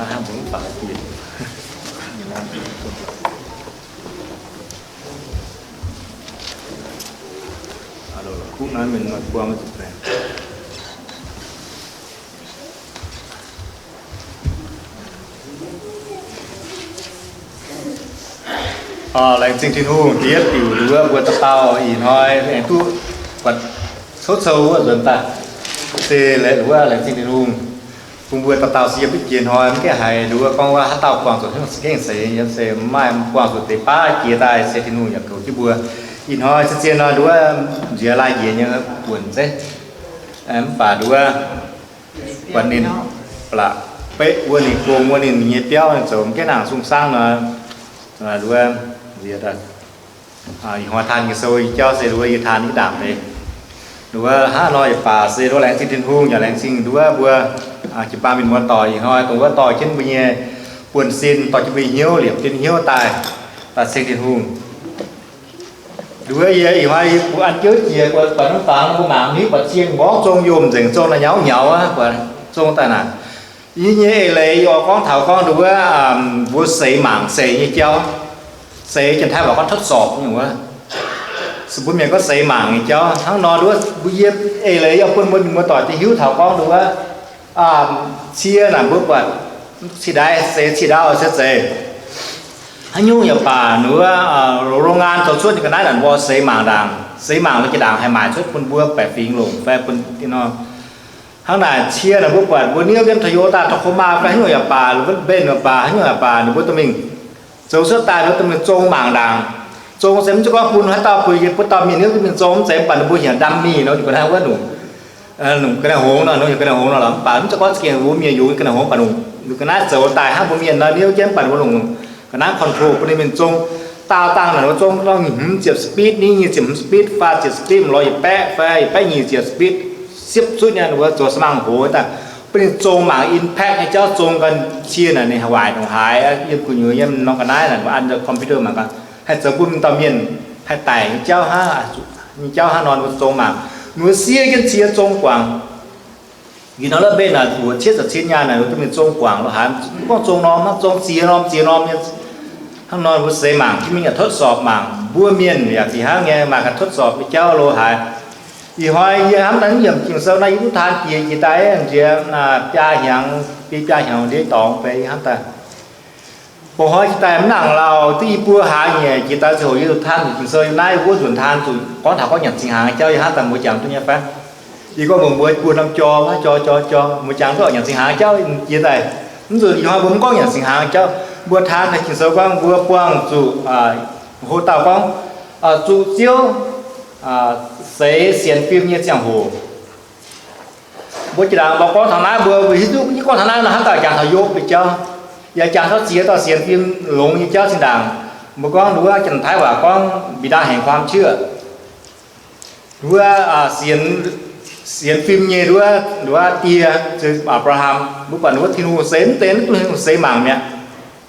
Hnangv mbuo mv baac jiex. Kuv naaiv mienh buang maiv zuqc baengc. Laengz zingh Tin-Hungh diev diuc nduov mbuo dauh dauh ih hnoi aengx duqv buatc cou cou wuov nzuonx daaih. Se wuov laengz zingh Tin-Hungh bun mbuo dauh dauh se yiem duqv jiex hnoi mv gaengh haiz nduov gorngv wuov haaix dauh buangh zuqc hnyouv gengh seix yiem se maaih buangh zuqc deix baav jiex daaih se Tin-Hungh yaac goux jienv mbuo. Ih hnoi se zien nor nduov nziex laai njiec nyei buonc zeiv, mv baac nduov buatc ninh ba'laqc beqv wuov ninh gong wuov ninh nyei biauv zoux mv gaengh nangc sung-sang nor, nduov nziex daaih. Ih hnoi taan Ging-Sou nyei jauv se nduov yie taan nyei ndaangc deix. Nduov hnangv nor yaac baac se nduov laengz zingh Tin-Hungh yaac laengz zingh nduov mbuo jiu-baang mienh muoz-doic ih hnoi dongh wuov dorh jienv mbuo nyei buonv-sin, dorh jienv mbuo nyei hnyouv, liepc jienv hnyouv daaih, daaih ceng Tin-Hungh. Nduov yie ih hnoi yie bun an jiouv jiex buatc norm fangx mbuo mangc hiuv buatc cing mborngv zong yomh nzengc, zong naaiv nyauv nyauv aqv, buatc zong daaih naaic. Yie nyei eix leiz yie oix gorngv taux gorngv nduov mbuo seix mangc seix nyei jauv. Seix janx-taiv waac gorngv ทดสอบ nyungc wuov. Se mbuo mienh gorngv seix mangc nyei jauv hnangv nor nduov mbuo yie eix leiz yie oix bun mbuo mienh muoz-doic daaih hiuv taux gorngv nduov cie naaic mbuo buatc cih ndaaih seix cih ndau se zeiz. Haaix nyungc yaac baac nduov โรงงาน zoux cuotv nyei ga'naaiv naaic mbuo seix mangc ndaangc, seix mangc nor jiex ndaangc haih maaic cuotv bun mbuo baeqc fingx longc fai bun nor. Hnangv naaic cie naaic mbuo buatc mbuo niouv jienv Toyota, Tacoma fai haaix nyungc yaac baac, Benz yaac baac, haaix nyungc yaac baac, ninh mbuo dorh mingh zoux cuotv daaih ninh mbuo dorh mingh zong mangc ndaangc. Zong se mv zeiz gorngv bun haaix dauh bun yie butv dauh mienh niouv jienv mingh zong, mv zeiz, mv baac ninh mbuo heuc dummy nor, ninh ga'naaiv wuov nungc, ga'naaiv hngongx nor, ninh ga'naaiv hngongx nor lorqc, mv baac mv zeiz gorngv za'gengh mbuo mienh yungz ga'naaiv hngongx, mv baac ninh ga'naaiv zoux daaih hnangv mbuo mienh nor niouv jienv, mv baac ninh mbuo longc ga'naaiv control bun ninh mingh zong. Daauh dangh naaic mbuo zong norm hmz ziepc speed, nyic ziepc hmz speed, faah ziepc speed, lorz yietc baeqv fai yietc baeqv nyic ziepc speed, siepv zutv nyei, ninh mbuo zoux สม่ำ hoz daaih, bun ninh zong mangc impact nyei jauv, zong ganh cie naaic ninh waaic ndongc haaix, yiem gu'nyuoz yiem norm ga'naaiv naaic mbuo an computer mangc gaax, haih zoux bun dauh mienh haih daic nyei jauv hnangv, nyei jauv hnangv nor ninh mbuo zong mangc. Ninh mbuo siev jienv cie zong guangc. Ih hnoi la'benv naaic mbuox cietv ziepc cin nyaanh naaic, duqv mingh zong guangc lo haaix, mv gorngv zong norm hnangv, zong ziex norm ziex norm nyei. Hnangv nor mbuo seix mangc, jienv mingh yaac ทดสอบ mangc. Mbuo mienh yaac fih hnangv nyei maaih ganh ทดสอบ nyei jauv lo haaix. Ih hnoi yie hnamv daaih mv yiemc Ging-Sou naaiv, yie duqv taan jiex jiex daaih nziex biaa hnyangx, biaa hnyangx ndiev dorngx fai yie hnamv daaih. Bouh hnoi jiex daaih mv nangc lauh, duqv i buo hlaax nyei jiex daaih ziouc yie zuqc taan zuqc Ging-Sou yiem naaiv wuov nzunc taan zuqc gorngv taux gorngv nyanc singx hnaangx jauv, yie hnamv daaih mbuo jangx duqv nyei fai. Yie gorngv mbuox mbuo buo norm jorm, jorm, jorm, jorm, mbuo jangx duqv nyanc singx hnaangx jauv jiex daaih. Mv zuqc ih hnoi mbuo mv gorngv nyanc singx hnaangx jauv, mbuo taan naaiv Ging-Sou gorngv mbuo buangh zuqc, hlo dauh gorngv, zuqc Ziouv seix sienx fim nyei ziangh hoc. Mbuo jiex ndaangc mbuo gorngv taux naaiv, mbuo hiuv duqv gorngv taux naaiv nor hnangv daaih jangx taux Yopv nyei jauv, yaac jangx taux ziex dauh sienx fim longx nyei jauv zinh ndaangc. Mbuo gorngv nduov Janx-Taiv waac gorngv บิดาแห่งความเชื่อ. Nduov sienx, sienx fim nyei nduov, nduov die, Apc^laa^ham, mbuo buatc nduov Tin-Hungh seix mv deix, mv duqv Tin-Hungh seix mangc mi'aqv.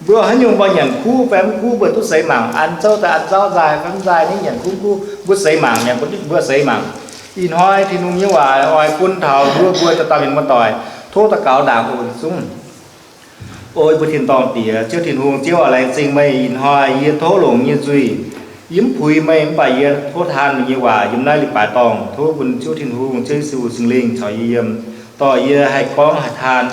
Mbuo haaix nyungc mbuo nyanc kuv fai mv kuv, mbuo duqv seix mangc. An zouv daaih an zouv, nzaaih fai mv nzaaih, ninh nyanc kuv mv kuv, mbuo seix mangc mi'aqv, mbuo seix mangc. Ih hnoi Tin-Hungh nyei waac oix bun taux nduov mbuo dauh dauh mienh muoz-doic. Tov daux gaux ndaangc oc. Zungv O mbuo tin-dorngh Diex, Ziouv Tin-Hungh, Ziouv aac, laengz zingh meih ih hnoi yie tov longc nyei nzuih, yie mv puix meih, mv baac yie tov taan meih nyei waac yiem naaiv leiz-baaix dorngh. Tov bun Ziouv Tin-Hungh, Ziouv Yesu, Singx Lingh caux yie yiem, dorh yie haih gorngv haih taan,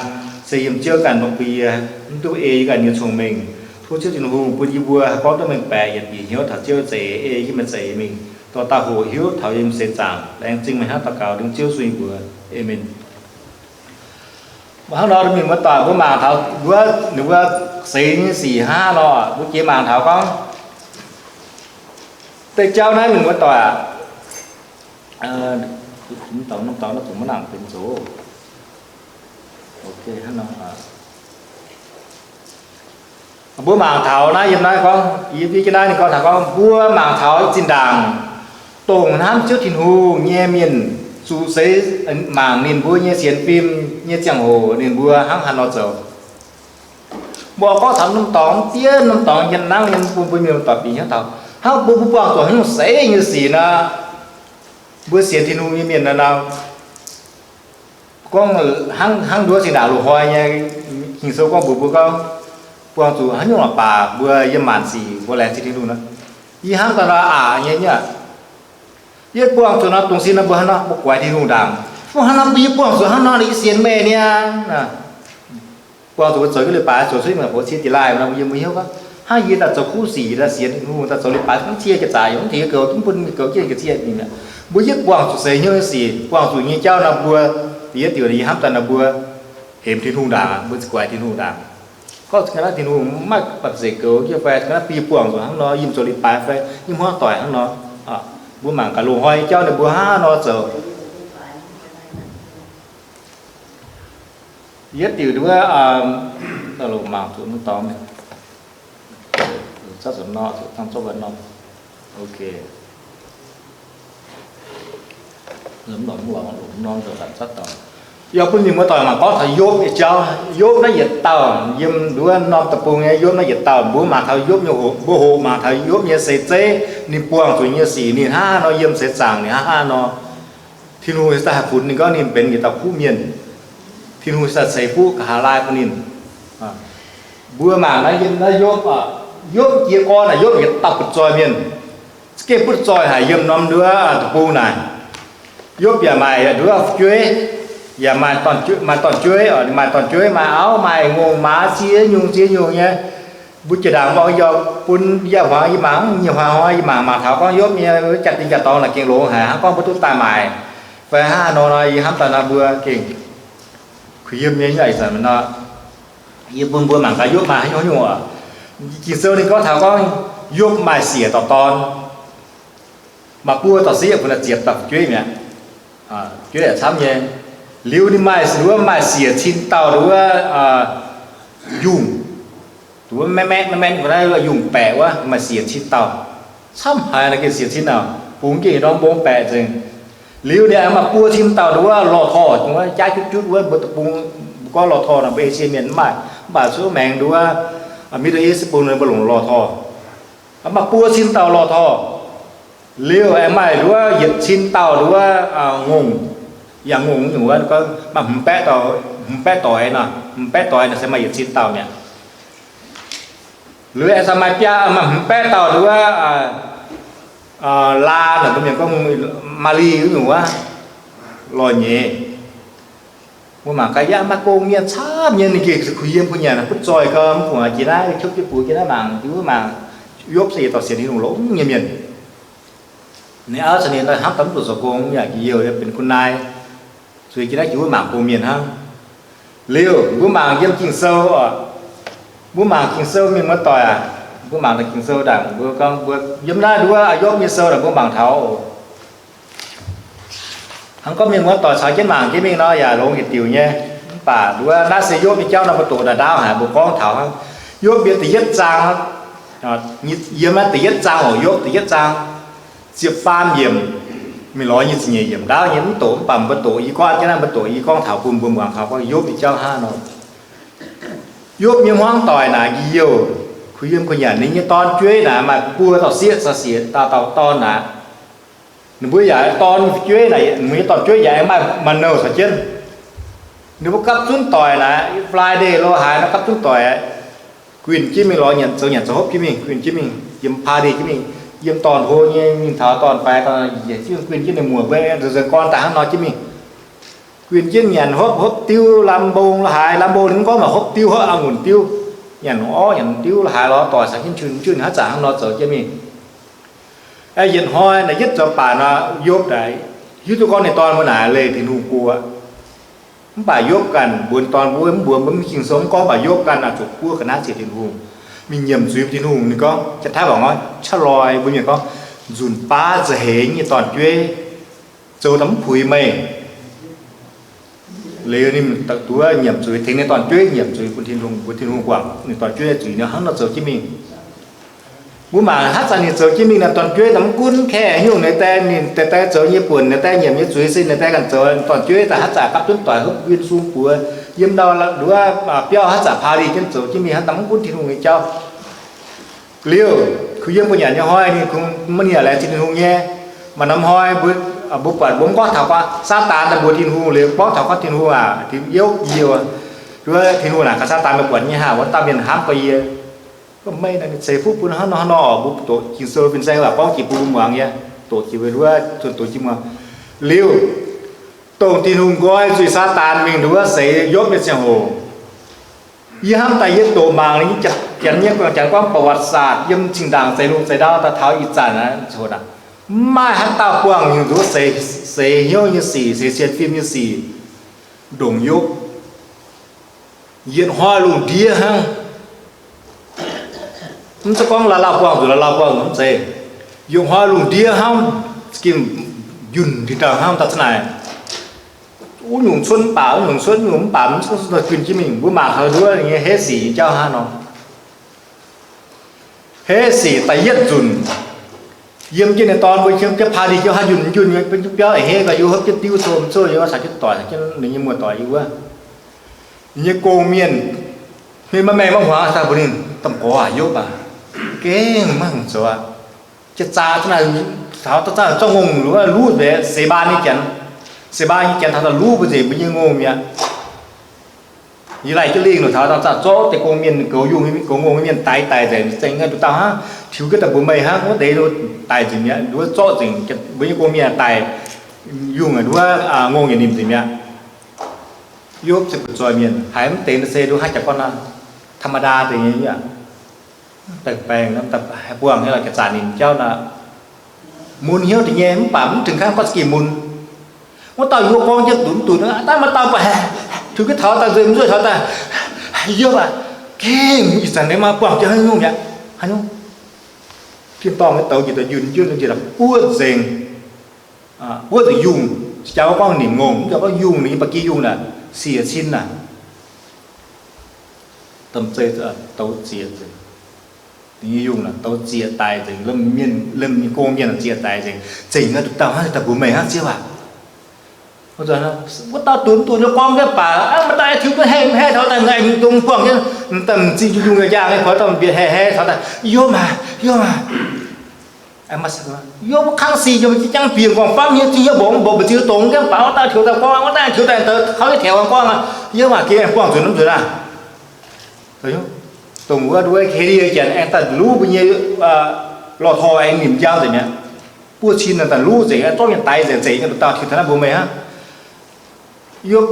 se yiem Ziouv ganh bun yie, mv duqv ei yie ganh nyei cong-mengh. Tov Ziouv Tin-Hungh bun yie mbuo haih gorngv duqv mengh baeqc, yietc bieqc hnyouv taux Ziouv za'eix ei yie meih za'eix mingh, dorh daaih hoqc hiuv taux yiem seix zaangc. Laengz zingh meih hnangv daux gaux dengv Ziouv Yesu nyei mbuox. Aamen. Hnangv nor, mienh muoz-doic, mbuo mangc taux wuov, ninh mbuo seix nyei sic hnangv nor, mbuo jiex mangc taux gorngv deix jauv naaiv, mienh muoz-doic aac, mbuo mangc taux naaiv, yiem naaiv gorngv, yie naaiv ninh gorngv taux gorngv mbuo mangc taux zinh ndaangc dongh hnamv Ziouv Tin-Hungh nyei mienh zuqc seix mangc ninh mbuo nyei sienx fim nyei ziangh hoc ninh mbuo hnangv haaix nor zoux. Mbuo gorngv taux norm dorngx diev, norm dorngx yiem nangv yiem bun mbuo mienh muoz-doic bieqc hnyouv taux hnangv mbuo, mbuo buangh zuqc haaix nyungc seix nyei sic nor, mbuo sienx Tin-Hungh nyei mienh nor, gorngv hnangv, hnangv nduov zinh ndaangc loz-hnoi nyei Ging-Sou gorngv mbuox mbuo gorngv, buangh zuqc haaix nyungc la'baac mbuo yiem maanc sic mbuo laengz zingh Tin-Hungh nor, yie hnamv daaih nor aqc nyei nyei. Yie buangh zuqc nor dongh sin nor mbuo hnangv nor mbuo guaix Tin-Hungh ndaangc. Mv hnangv nor mbuo yie buangh zuqc hnangv nor yie sienx meih niaa. Buangh zuqc mbuo zoux jienv leiz-baaix zoux cuotv mingh la'box cie jiex laai nor mbuo yiem mbuo hnyouv gorngv, hnangv yie daaih zoux kuv sic daaih sienx Tin-Hungh daaih zoux leiz-baaix mv cie jiex zaaix yaac mv tengx goux mv bun mingh goux jienv ga'ziev mingh mi'aqv. Mbuo yietv buangh zuqc seix hnyouv nyei sic, buangh zuqc nyei jauv nor mbuo yietv diuc yie hnamv daaih nor mbuo hemx Tin-Hungh ndaangc, mbuo guaix Tin-Hungh ndaangc. Gorngv ga'naaiv Tin-Hungh maiv baac zeic goux jienv fai ga'naaiv bun yie buangh zuqc hnangv nor, yie mv zoux leiz-baaix fai yie mv huaav doic hnangv nor, mbuo mangc gaax loz-hnoi nyei jauv ninh mbuo hnangv nor zoux. Yietv diuc nduov, mangc zuqc mv dorngx, norm, ok. Yaac bun mienh muoz-doic mangc gorngv taux Yopv nyei jauv. Yopv naaiv yietc dauh yiem nduov norm deic-bung nyei Yopv naaiv yietc dauh, mbuo mangc taux Yopv nyei hoqc, mbuo hoqc mangc taux Yopv nyei seix zeiv, ninh buangh zuqc nyei sic, ninh hnangv haaix nor yiem seix zaangc, ninh hnangv haaix nor. Tin-Hungh se daaih haih funx ninh gorngv ninh benx yietc dauh kuv mienh. Tin-Hungh se daaih ceix fuqv nqa'haav laai bun ninh. Mbuo mangc naaiv yiem naaiv Yopv, Yopv jiez gorn naaic Yopv yietc dauh butv-zoih mienh. Za'gengh butv-zoih haic yiem norm nduov deic-bung naaic. Yopv yaac maaih nduov fu'jueiv, yaac maaih dorn-jueiv, maaih dorn-jueiv, maaih auv, maaih ngongh maaz, ziex nyungc ziex nyungc nyei. Mbuo jiex ndaangc mbuo yaac bun yaac hmuangx yie mangc nyei hmuangx hnoi yie mangc mangc taux gorngv Yopv nyei jaa-dingh jaa-dorngx naaic gengh longx haic hnangv gorngv mbuo duqv daaih maaic fai hnangv haaix nor nor, yie hnamv daaih nor mbuo gengh kuh yiem nyei ih zanc nor, yie bun mbuo mangc gaax Yopv maaih haaix nyungc nyungc oc. Ging-Sou ninh gorngv taux gorngv Yopv maaih siec dauh dorn, maaih buo dauh sieqv, bun ziepc dauh fu'jueiv mi'aqv. Fu'jueiv yaac camv nyei. Liuz ninh maaih nduov maaih siec cin dauh nduov yungh, nduov maenv maenv maenv maenv, yungh baeqc wuov, maaih siec cin dauh. Camv haic naaiv gengh siec cin dauh, bungx gengh norm mbong baeqc nzengc. Liuz ninh aengx maaih buo cin dauh nduov lorh torh, jaav jutv jutv wuov, mbuo deic-bung mbuo gorngv lorh torh nor mbuo Esie mienh mv maaih, mv baac cuotv maengx nduov Middle East bung mbuo longc lorh torh. Maaih buo cin dauh lorh torh. Liuz aengx maaih nduov yietc cin dauh nduov ngongh, yangh ngongh nyungc wuov, maaih hmz baeqv doix, hmz baeqv doix nor, hmz baeqv doix nor se maaih yietc cin dauh mi'aqv. Liuz aengx maaih biaa, maaih hmz baeqv dauh nduov laa nor, mbuo mienh gorngv maaz-li wuov nyungc wuov, lorh nyeiz. Mbuo mangc gaax yaac maaih gong mienh camv nyei, ninh gengh kuh yiem kuh nyanc, butv-zoih gau, mv baac jiex naaiv, ciouv jienv buoz jiex naaiv mangc, yie mbuo mangc, Yopv se yietc dauh sienx Tin-Hungh longx nyei mienh. Ninh auv caux ninh hnamv daaih mv zuqc zoux gong, yaac jiex youh benx gu naai, zueiz jiex naaiv jiex wuov mangc gong mienh hnangv. Liuz mbuo mangc yiem Ging-Sou oc, mbuo mangc Ging-Sou mingh muoz-doic aac, mbuo mangc taux Ging-Sou ndaangc, mbuo gorngv mbuo yiem naaiv nduov Yopv nyei sou naaic mbuo mangc taux hnangv gorngv mienh muoz-doic caux jienv mangc jienv mingh nor yaac longx yietc diuc nyei. Mv baac nduov naaiv se Yopv nyei jauv nor mbuo doqc ndau-ndau haic, mbuo gorngv taux hnangv. Yopv yiem da'yietv zaang, yiem naaiv da'yietv zaang oc, Yopv da'yietv zaang ziepc faam yiemc mingh lorz nyic ziepc nyeic yiemc ndaauv nyei mv doqc, mv baac mbuo doqc yie gorngv jienv naaiv, mbuo doqc yie gorngv taux bun mbuo muangx taux gorngv Yopv nyei jauv hnangv nor. Yopv nyei hmuangv doic naaic njien-youh, kuh yiem kuh nyanc. Ninh nyei dorn-jueiv naaic maaih buo dauh sieqv caux siec dauh dauh dorn naaic. Ninh mbuo yaac dorn-jueiv naaic, ninh mbuo nyei dorn-jueiv yaac aengx maaih, maaih nouh caux jienv. Ninh mbuo gapv zunv doic naaic, Friday lo haaix nor gapv zunv doic, guinh jienv mingh lorz nyanc, zoux nyanc zoux hopv jienv mingh, guinh jienv mingh yiem party jienv mingh, yiem dorn-hlo nyei mingh taux dorn-faix, dorn-yiec jienv guinh jienv ninh muoc mbuo nzuonx gorn daaih hnangv nor jienv mingh. Guinh jienv nyanc hopv, hopv diuv lam mbong lo haaix. Lam mbong ninh mv gorngv maaih hopv diuv, hopv a'ngunc diuv, nyanc orv nyanc diuv lo haaix lorz doic caux jienv junh junh haaix zanc hnangv nor zoux jienv mingh. Yietc hnoi naaic yietv zoux baac nor, Yopv naaic hiuv duqv gorngv ninh dorn mbuo naaic leih Tin-Hungh go aqv. Mv baac Yopv ganh mbuox dorn mbuo, mv mbuox mbuo mv Ging-Sou mv gorngv, mv baac Yopv ganh oix zuqc buov ga'naaiv ceix Tin-Hungh, mingh nyiemc zuiz Tin-Hungh. Ninh gorngv, Janx-Taiv waac gorngv ชะลอย, mbuo mienh gorngv nzunc baav za'heix nyei dorn-jueiv, zoux daaih mv puix meih. Liuz ninh duqv nyiemc zuiz, tengx ninh dorn-jueiv nyiemc zuiz bun Tin-Hungh, bun Tin-Hungh guangc ninh dorn-jueiv zuiz ninh hnangv nor zoux jienv mingh. Mbuo mangc haaix zanc ninh zoux jienv mingh naaic, dorn-jueiv daaih mv gunv, kaeqv haaix nyungc ninh daaih, ninh daaih, daaih zoux nyei buonc, ninh daaih nyiemc nyei zuiz se ninh daaih ganh zoux. Dorn-jueiv daaih haaix zanc gapv zunv doic hopv win sung buoz, yiem ndau nduov biauv haaix zanc party jienv zoux jienv mingh hnangv, daaih mv gunv Tin-Hungh nyei jauv. Liuz, kuh yiem mbuo nyanc nyei hnoi ninh kungx maiv nyanc laengz zingh Tin-Hungh nyei. Maaih norm hnoi mbuo, mbuo buatc mbuo mv gorngv taux gorngv Saadaan daaih mbuox Tin-Hungh, liuz gorngv taux gorngv Tin-Hungh aac, Tin-Hungh, Yopv, yie Wuov Tin-Hungh naaic gaax Saadaan, meih buatc nyei haah, wuov dauh mienh hnamv gorx-youz. Gorngv meih naaic, mienh ceix fuqv bun hnangv nor hnangv nor oc, mbuo doqc Ging-Sou fin-saeng waac gorngv jiex bun mbuo muangx nyei, doqc jiex wuov, zunh doqc jiex muangx. Liuz, dongh Tin-Hungh nqoi zuiz Saadaan mingh nduov seix Yopv nyei ziangh hoc, yie hnamv daaih yie doqc mangc nyei, janx nyei, janx gorngv ประวัติศาสตร์ yiem zinh ndaangc zeix lungh zeix ndau daaih taux ih zanc aqv, mv maaih haaix dauh buangh nyungc nduov seix, seix hnyouv nyei sic, seix sienx fim nyei sic ndongc Yopv. Yietc hnoi lungh ndiev hnangv. Mv zeiz gorngv lauh lauh buangh nzunc, lauh lauh buangh nzunc mv zeiz. Yietc hnoi lungh ndiev hnangv, za'gengh njunh ndie-ndaangc hnangv daaih za'naaic. Wuov nyungc cuotv mv baac, wuov nyungc cuotv, wuov nyungc mv baac, mv cuotv cuotv guinh jienv mingh. Mbuo mangc taux nduov nyei heiv sic jauv hnangv nor. Heiv sic da'yietv nzunc, yiem jienv ninh dorn mbuo yiem jienv paah ndih jauv hnangv, njunh njunh nyei, biauv a'hneiv gau, yie hopv jienv diuv cong zoh, yie caux jienv doic, caux jienv ninh nyei muoz-doic yie wuov. Ninh nyei gong-mienh, ninh maiv maengh maiv hmuangx daaih mbuox ninh, Domh gorx aac, Yopv aac, gengh maiv hungh zoux aqv. Jiex zaax za'naaic, taux daaih zorqv ngongh luv mbuo Seix^mbaa nyei janx, Seix^mbaa nyei janx taux daaih luv mbuo nzengc mbuo nyei ngongh mi'aqv. Yie laih jienv lingh nor taux daaih zorqv deix gong-mienh goux yungh, goux ngongh mienh daix daic nzengc, zengc naaiv nduqc dauh hnangv, tiux jienv daaih mbuox meih hnangv, wuov deix daic nzengc mi'aqv, nduov zorqv nzengc mbuo nyei gong-mienh daic, yungh nduov ngongh yietc nimc nzengc mi'aqv. Yopv se butv-zoih mienh, haiz mv deix se nduov hnangv jaax gorngv naaiv ธรรมดา deix nyei aqv. Daaih baengh, haih buangh nyei lorqc, ga'zanc ninh jauv naaic mun hnyouv deix nyei, mv baac mv tengx kangv gorngv za'gengh mun. Wuov dauh yie gorngv jienv dunx dunx, daaih maaih dauh baac tiux jienv taux daaih nzueic nzueic taux daaih, Yopv aac, gengh ih zanc ninh maaih buangh jienv haaix nyungc mi'aqv, haaix nyungc. Tin-dorngh nyei douz njiec daaih njunh njunh njiec daaih buov nzengc, buov nzengc yungh. Jauv gorngv nimc ngongh, mv jauv gorngv yungh, ninh nyei ba'gi yungh naaic, siec cin naaic. Domh zeiv douz zieqc nzengc. Ninh nyei yungh naaic douz zieqc daic nzengc, lemh mienh, lemh nyei gong-mienh zieqc daic nzengc. Zengc naaiv nduqc dauh hnangv, daaih mbuox meih hnangv, Ziouv aac. Wuov dauh dunx dunx nyei gorngv jienv baac, maaih daaih tiux jienv haih haih taux daaih ngaih mingh dongh buangh jienv, m'zing yungh yaac njaangh nyei, koi dauh mbietc haih haih taux daaih, Yopv aac, Yopv aac, Yopv kangv sic nyei, jangv bieqc nqorngv famv nyei, zingh yie mborqv mborqv mbu'ziex dongz jienv baac, wuov dauh tiux daaih gorngv, wuov dauh tiux daaih kaux yie taux gorngv, Yopv aac, gengh buangh nzunc mv nzunc aac. Dongh wuov, wuov Hedi janx aengx daaih luv mbuo nyei lorh tor aengx nimc njang nzengc mi'aqv. Buov cin daaih luv nzengc, zorqv mienh daix nzengc, nzengc nyei nduqc dauh tiux taux naaiv mbuox meih hnangv. Yopv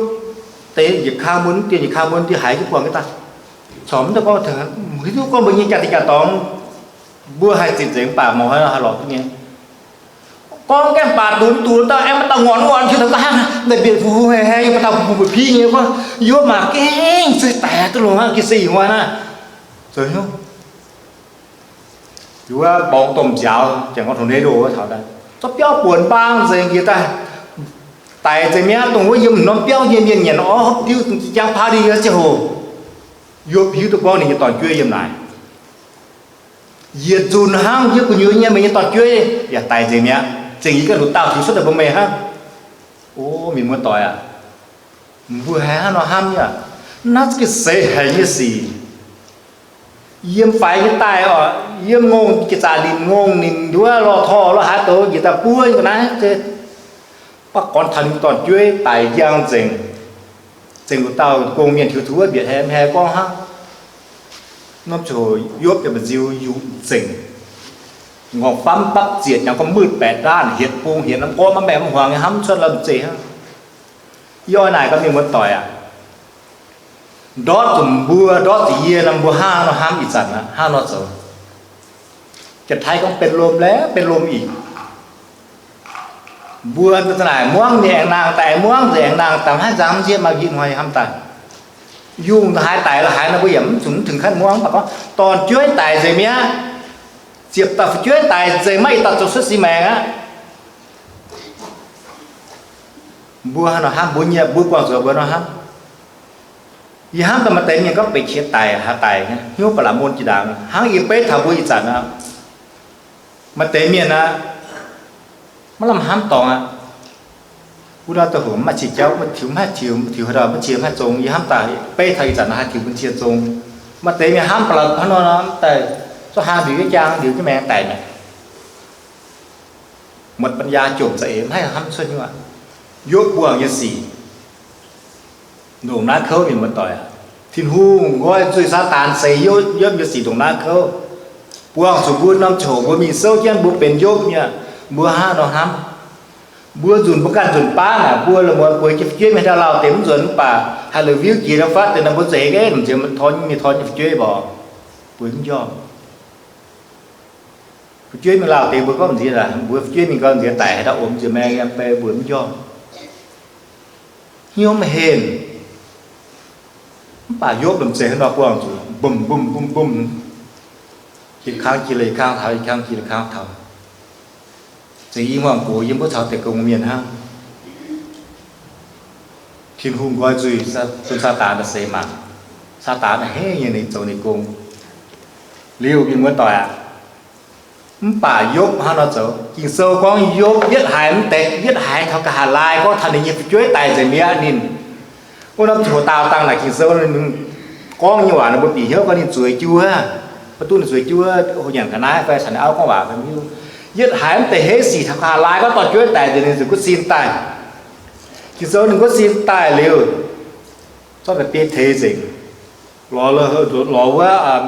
deix njiec kang mun, dien njiec kang mun, dien haiz jienv buangh jienv daaih. Corc mv deix gorngv, hiuv duqv gorngv mbuo nyei jaa-dingh jaa-dorngx, mbuo haih zitc nzengc mv baac mouz haaix lorqc duqv nyei. Gorngv gaengh baac dunx dunx dauh aengx maaih dauh ngorc ngorc tiux taux ga'hnangv, naaic mbietc fu fu haih haih, maaih dauh fu fu mbuoqc piv nyei gorngv, Yopv aac, gengh zueih daic duqv longx aqv, gengh se ih hnoi naaiv. Zoux hnyouv. Wuov borngz domh nziaaux, janx gorngv tornado wuov taux daaih, zorqv biauv buonc mbaang nzengc njiec daaih, daic nzengc mi'aqv. Dongh wuov yiem norm biauv nyei mienh nyanc orv hopv diuv jangx paah ndih nyei ziangh hoc, Yopv hiuv duqv gorngv ninh nyei dorn-jueiv yiem naaic. Yietc nzunc hnangv yie gu'nyuoz nyei, meih nyei dorn-jueiv yaac daic nzengc mi'aqv. Zengc yie ganh nduqc dauh tiux cuotv daaih mbuox meih hnangv. O mienh muoz-doic aac, mbuo haiz hnangv nor hnamv nyei aac. Naaiv za'gengh seix haic nyei sic. Yiem faix nyei daaih oc, yiem ngongh jiex zaqc nimc ngongh, nimc nduov lorh torh lorh haaix douz njiec daaih buov nyei ga'naaiv, baac gorngv taux ninh dorn-jueiv daic njang nzengc. Zengc nduqc dauh gong-mienh tiux taux wuov mbietc haiz mv haiz gorngv hnangv. Norm ziangh hoc Yopv yaac mba'nziu yungh nzengc. Nqorngv famv mbapv zietc, nyanc gorngv muic baeqc ndaanv, hietc bung hietc norm gorngv maiv maengh mv hmuangx nyei, hnamv cuotv lomh nzeic hnangv. Yie oix naaic gaax mienh muoz-doic aac, ndortv zuqc mbuo, ndortv zuqc yie nor, mbuo hnangv nor hnamv ih zanc aqv, hnangv nor zoux. Janx-Taiv gorngv benx lomh laeh benx lomh ih. Mbuo za'naaic muangv nyei aengx nangh daaih, muangv nzengc aengx nangh daaih, maiv nzangv mv nzieqv maaih njien hmoi hnamv daaih. Yungh haaix daic la'haaix nor mbuo yaac mv zunc mv tengx kanh muangv, mv baac gorngv dorn-jueiv daic nzengc mi'aqv. Ziepc dauh fu'jueiv daic nzengc, maiv ih dauh zoux cuotv six maengx aqv. Mbuo hnangv nor hnamv, mbuo nyei, mbuo buangh zuqc mbuo nor hnamv. Yie hnamv daaih maaih deix mienh gorngv benx qiex daic, haaix daic nyei, hnyouv ba'laqc mun jiex ndaangc. Hnangv yie beiv taux mbuo ih zanc aqv, maaih deix mienh aqv, maiv lamh hnamv dorngx aqv. Wuov nor da'hungh maaih qiex jauv, maiv tiux, maiv tiux, tiux haaix dauh maiv qiex maiv zong. Yie hnamv daaih beiv taux ih zanc haih tiux bun qiex zong. Maaih deix mienh hnamv ba'laqc hnangv nor, daaih zorqv hlang ndiux jienv jaang, ndiux jienv maengx daic mi'aqv. Muotc ปัญญา jomc za'eix, maiv haih hnamv cuotv nyungc aqv. Yopv buangh nyei sic, ndongc naaiv kouv mienh muoz-doic aac. Tin-Hungh nqoi zuiz Saadaan seix Yopv, Yopv nyei sic ndongc naaiv kouv. Buangh zuqc mbuo norm ziangh hoc mbuo mingh souv jienv mbuo benx Yopv nyei, mbuo hnangv nor hnamv. Mbuo nzunc mbuo ganh nzunc baav naaic, mbuo la'mueiz bueix jienv fu'jueiv mingh, haaix dauh lauh deix mv nzuonx mv baac haih la'wuiv jiex nor fatv deix nor, mbuo zueiz haic, mv nziex tov nyei, tov nyei fu'jueiv mborqc, bueix mv njormh. Fu'jueiv mingh lauh deix mbuo gorngv nziex, mbuo fu'jueiv mingh gorngv nziex daic, haaix dauh omx nziex maengx nyei, mbuo mv njormh. Hnyouv maiv henh. Mv baac Yopv lomh nzoih hnangv nor buangh zuqc mbum mbum mbum mbum, yietc kang jiex yietc kang taux, yietc kang jiex yietc kang taux. Za'gengh muangx gox yiem wuov caux deix gong mienh hnangv. Tin-Hungh nqoi nzuih bun Saadaan daaih seix mangc. Saadaan a'hneiv nyei ninh zoux ninh gong. Liuz mienh muoz-doic aac, mv baac Yopv hnangv nor zoux. Ging-Sou gorngv Yopv yietv haiz mv deix, yietv haiz taux nqa'haav laai gorngv taux ninh nyei fu'jueiv daic nzengc mi'aqv ninh. Wuov norm ziangh hoc daauh dangh naaic Ging-Sou gorngv nyei waac ninh mbuo bieqc hnyouv gorngv ninh zueiz jiuv, maiv duqv ninh zueiz jiuv, hoh nyanc ga'naaiv fai caux ninh auv gorngv waac fai mv hiuv. Yietv haiz mv deix heiv sic taux nqa'haav laai gorngv dorh jueiv daic nzengc ninh ziouc gunv sin daaih. Ging-Sou ninh gunv sin daaih liuz, zorqv deix biei teix nzengc, lorz, lorz wuov,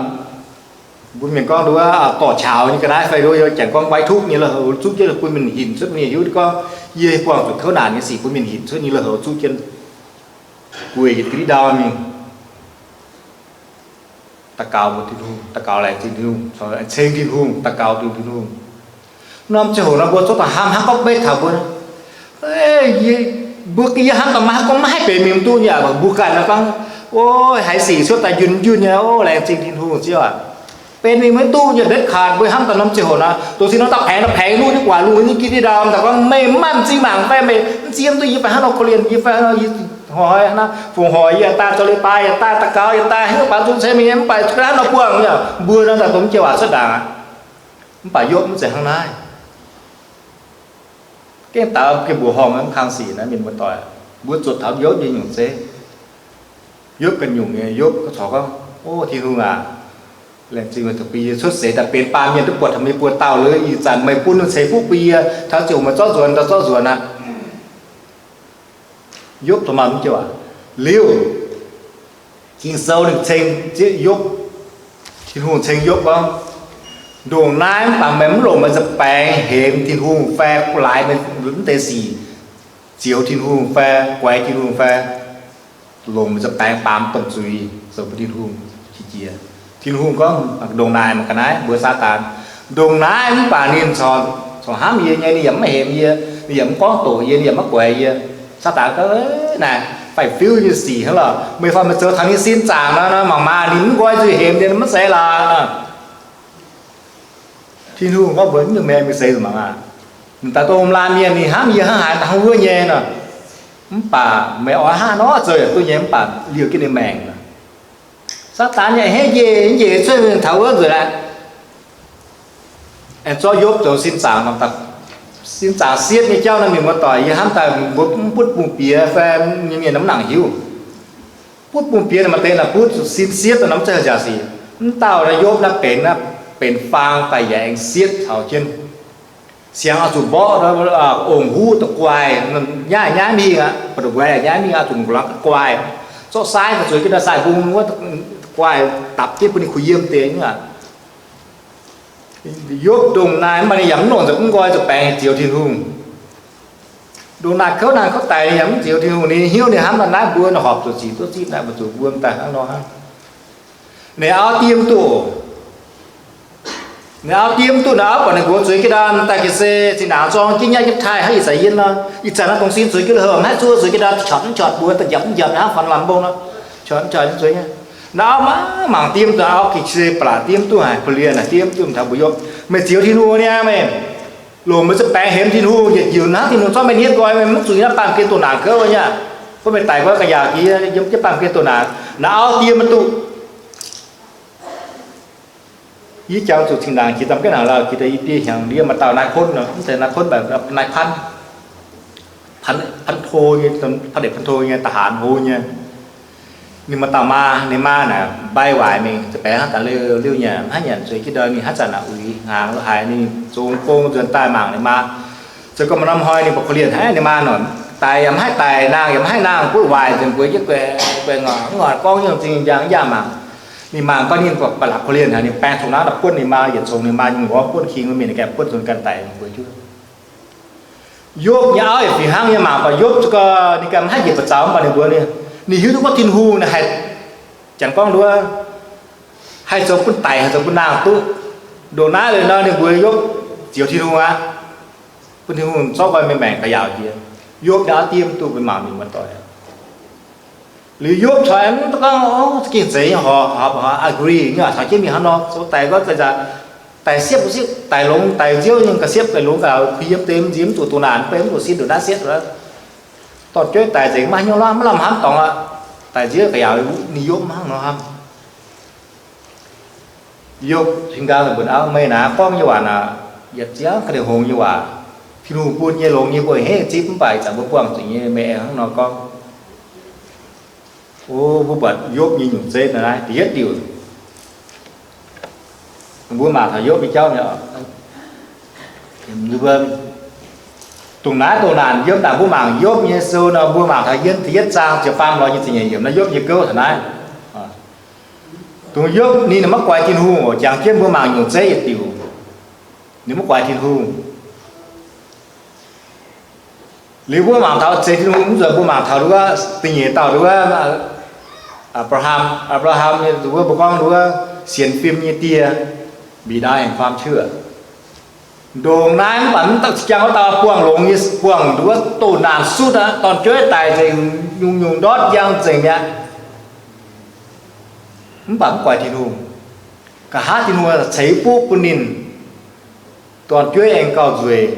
mbuo mienh gorngv wuov dorh qaux nyei ga'naaiv fai nduov, janx gorngv ไว้ทุกข์ nyei la'houc zuqv jienv bun mienh hinc cuotv. Mienh hiuv gorngv yie buangh zuqc kouv naanc nyei sic bun mienh hinc cuotv nyei la'houc zuqv jienv, gueic yietc ga'ndiev ndau mingh. Daux gaux mbuox Tin-Hungh, daux gaux laengz zingh Tin-Hungh, ceng Tin-Hungh, daux gaux Tin-Hungh. Norm ziangh hoc nor mbuo zuqc daaih hnamv hnangv gorngv beiv taux mbuo, mbuo yie hnamv daaih maiv gorngv maiv haih benx mingh mv duqv nyei aqv. Mbuo ganh nor gorngv, o, haiz sic cuotv daaih njunh njunh nyei, o, laengz zingh Tin-Hungh ziouc aac. Benx mingh maiv duqv nyei, เด็ดขาด. Mbuo hnamv daaih norm ziangh hoc nor, dongh sin nor daaih paengx daaih paengx lungh nyei guaax lungh nyei giv deix ndau, daaih gorngv meih mv maaih m'zing mangc fai meih mv zieqv duqv yie fai hnangv nor korv-lienh yie fai hnangv nor yie hoic hnangv, fongc hoic yie daaih, zoux leiz-baaix yie daaih, daux gaux yie daaih, haaix nyungc baac zuqc ceng mingh nyei, mv baac zuqc hnangv nor buangh nyei. Mbuo nor daaih dongh mv jiex waac cuotv ndaangc aqv. Mv baac Yopv mv zeiz hnangv naaiv. Gengh daux gengh mbuoqc horngh mv kang sic naaiv mienh muoz-doic. Mbuo zuotc taux Yopv nyei nyungc zeiv. Yopv ganh nyungc nyei, Yopv gorngv corc gorngv, O Tin-Hungh aac, laengz zingh meih, bun yie cuotv seix daaih benx baamh mienh duqv buatc taux meih buoz-dauh liuz, ih zanc meih bun ceix fuqv bun yie, taux ziouc meih zorqv nzuonx daaih zorqv nzuonx aqv. Yopv dongh maaih mv joux aac. Liuz, Ging-Sou ninh ceng zieqv Yopv, Tin-Hungh ceng Yopv gorngv, Ndongc naaiv mv baac meih mv longc meih nza'baengx hemx Tin-Hungh fai laaix meih mv deix sic, zioux Tin-Hungh fai guaix Tin-Hungh fai longc meih nza'baengx baamz domh zuiz zoux bun Tin-Hungh qiex jiez. Tin-Hungh gorngv, Ndongc naaic mangc ga'naaiv mbuox Saadaan, ndongc naaiv mv baac ninh corc, corc hnamv yie nyei, ninh yaac mv hemx yie, ninh yaac mv gorngv doqc yie, ninh yaac mv guaix yie. Saadaan gorngv, Naaic faix-fiuv nyei sic hnangv lorqc. Meih faanh meih zoux taux ninh sin zaangc nor, mangc maah, ninh mv nqoi nzuih hemx yie, mv zeiz lorqc. Tin-Hungh gorngv mbuox, Mv nyungc maengx mingh seix mangc aqv. Ninh daaih dongh laanh mienh, ninh hnamv yie hnangv haaix hnangv wuov nyei nor, mv baac meih oix hnangv nor zoux yaac duqv nyei, mv baac liouh jienv ninh maengc. Saadaan nyei a'hneiv njiec, njiec cuotv mingh taux wuov nzueic aqv. Aengx zorqv Yopv zoux sin zaangc, sin zaangc sietv nyei jauv naaiv mienh muoz-doic, yie hnamv daaih mbuo mv butv bung-bieqc fai nyei mienh mv nangc hiuv. Butv bung-bieqc naaic maaih deix naaic butv zuqc sin sietv daaih nor mv zeiz haaix jaax sic. Mv dauh naaiv Yopv naaiv benx, naaiv benx faang daaih yaac aengx sietv taux jienv. Siangx oix zuqc mborqv, ong-huv da'guaih, nyaaiv, nyaaiv mingh aqv, ba'nduqc guaix nyaaiv mingh oix zuqc muangx da'guaih. Zorqv saaiv daaih zueiz jienv naaiv sai-mbung wuov da'guaih dapc jienv bun ninh kuh yiem deix nyei aqv. Yopv ndongc naaiv mv baac ninh yaac mv longc nza'hmien nqoi nza'baengx zioux Tin-Hungh. Ndongc naaiv kouv naaiv kouv daic ninh yaac mv zioux Tin-Hungh. Ninh hiuv ninh hnamv daaih naaiv mbuo ninh horpc zuqc ziqc duqv zipv naaiv, mbuo zuqc mbuo daaih hnangv nor hnangv. Ninh auv diev mv duqv, ninh auv diev mv duqv, ninh auv buatc ninh nqox zueiz jienv ndau daaih ga'sie, zinh ndaangc zorng jienv nyaiv jienv taaih hnangv ih zanc yie nor. Ih zanc naaiv dongh sin zueiz jienv la'houh mv haih zuov, zueiz jienv ndau qotc mv qotc mbuo daaih njapc mv njapc hnangv fan lamh mbong nor, qotc mv qotc zueiz nyei. Ninh auv mangc, mangc diev mv duqv, auv gengh cie ba'laqc diev mv duqv haic, ba'lieqc naaic diev mv duqv, taux mbuo Yopv, meih zioux Tin-Hungh niaa meih, longc meih za'baengh hemx Tin-Hungh, yietc njiec hnangv Tin-Hungh zorqv meih nietv nqoi, meih mv zuqc yiem naaiv baamh gen doh naanc kouv nyei aqv. Gorngv meih daic gorngv ga'nyaah jiex yiem jienv baamh gen doh naanc. Naaiv auv diev mv duqv. Yie jangx zuqc zinh ndaangc jiex da'mv jienv naaic lauh jiex daaih i biei hnyangx ndiev maaih dauh nai-konv nor, mv zeiz nai-konv, nai-panv, พันโท nyei, พันเอก พันโท nyei, ทหาร hlo nyei. Ninh maaih dauh maa, ninh maa naaic mbai waaic mingh, za'baengh hnangv daaih liuz, liuz nyanc, mv haih nyanc, zueiz jienv ndau mingh hnangv zanc naaic uix hnaangx lo haaix, ninh zoux gong nzuonx daaih mangc ninh maa. Zoux gong maaih norm hnoi ninh buatc korv-lienh haiv ninh maa nor, Daic yaac mv haih daic, nangh yaac mv haih nangh, buov waaic nzengc, mbuo jienv guaix, guaix ngorc, ngorc gorngv nyungc zingh njang yaac mangc. Ninh mangc gorngv ninh ba'laqc korv-lienh haic, ninh baengh congx naaiv daaih buonv ninh maa yietc congx, ninh maa nyungc nqorngv buonv king, mienh ninh ganh buonv congx ganh daic, ninh mbuo jienv. Yopv nyei auv yaac fih hnangv nyei, mangc baac Yopv za'gengh ninh ganh mv haih njiec ba'zaux, mv baac ninh mbuo, ninh hiuv duqv gorngv Tin-Hungh ninh haih janx gorngv nduov, haih zoux bun daic, haih zoux bun nangh duqv. Ndongc naaiv liuz nor, ninh mbuo Yopv zioux Tin-Hungh aqv, bun Tin-Hungh zorqv nqoi mingh maengc ga'yaauc jiex. Yopv nyei auv diev mv duqv mbuo mangc mienh muoz-doic. Liuz Yopv caux aengx gorngv, o, za'gengh zeiz nyei, horpc, horpc, horpc agree nyei, taux jienv mingh hnangv nor, zoux daic gorngv daic, daic siepv, siepv daic longx, daic nziouv nyei ga'siepv daic longx ga'naaiv, kuh yiem deix mv nziex mv zuqc doh naanc, mv bei mv zuqc sin ndongc naaiv siepv. Dorn-jueiv daic nzengc maiv hnyouv lorqc, maiv lamh hnamv dorngx aqv. Daic nziouv ga'yaauc, ninh Yopv mv hnangv nor hnamv. Yopv cingx nqaang mbuox auv, meih naaiv gorngv nyei waac naaic, yietc zungv ga'ndiev hngongx nyei waac. Tin-Hungh bun nyei longx nyei mbuo haiz zipv, mv baac ih zanc mbuo buangh zuqc nyei, meih aengx hnangv nor gorngv. O, mbuo buatc Yopv nyei nyungc zeiv naaiv da'yietv diuc. Mbuo mangc taux Yopv nyei jauv mi'aqv. Dongh naaiv doh naanc yiem naaic mbuo mangc Yopv nyei sou nor, mbuo mangc taux yiem da'yietv zaang ziepc faam lorz nyei ziepc nyeic yiemc naaiv Yopv nyei gouv taux naaiv. Dongh Yopv ninh, ninh maiv guaix Tin-Hungh oc. Jangx jienv mbuo mangc nyungc zeiv yietc diuc, ninh maiv guaix Tin-Hungh. Liuz mbuo mangc taux zeix Tin-Hungh mv nzuonx, mbuo mangc taux nduov da'nyeic dauh nduov, Apc^laa^ham. Apc^laa^ham nyei nduov mbuo gorngv nduov sienx fim nyei die, บิดาแห่งความเชื่อ. Ndongc naaiv mv baac mv dauh za'jangv wuov dauh buangh longx nyei, buangh nduov doh naanc sutv aqv, dorn-jueiv daic nzengc, nyungc-nyungc ndortv njang nzengc mi'aqv. Mv baac mv guaix Tin-Hungh. Nqa'haav Tin-Hungh ceix fuqv bun ninh, dorn-jueiv aengx gauh nzueic,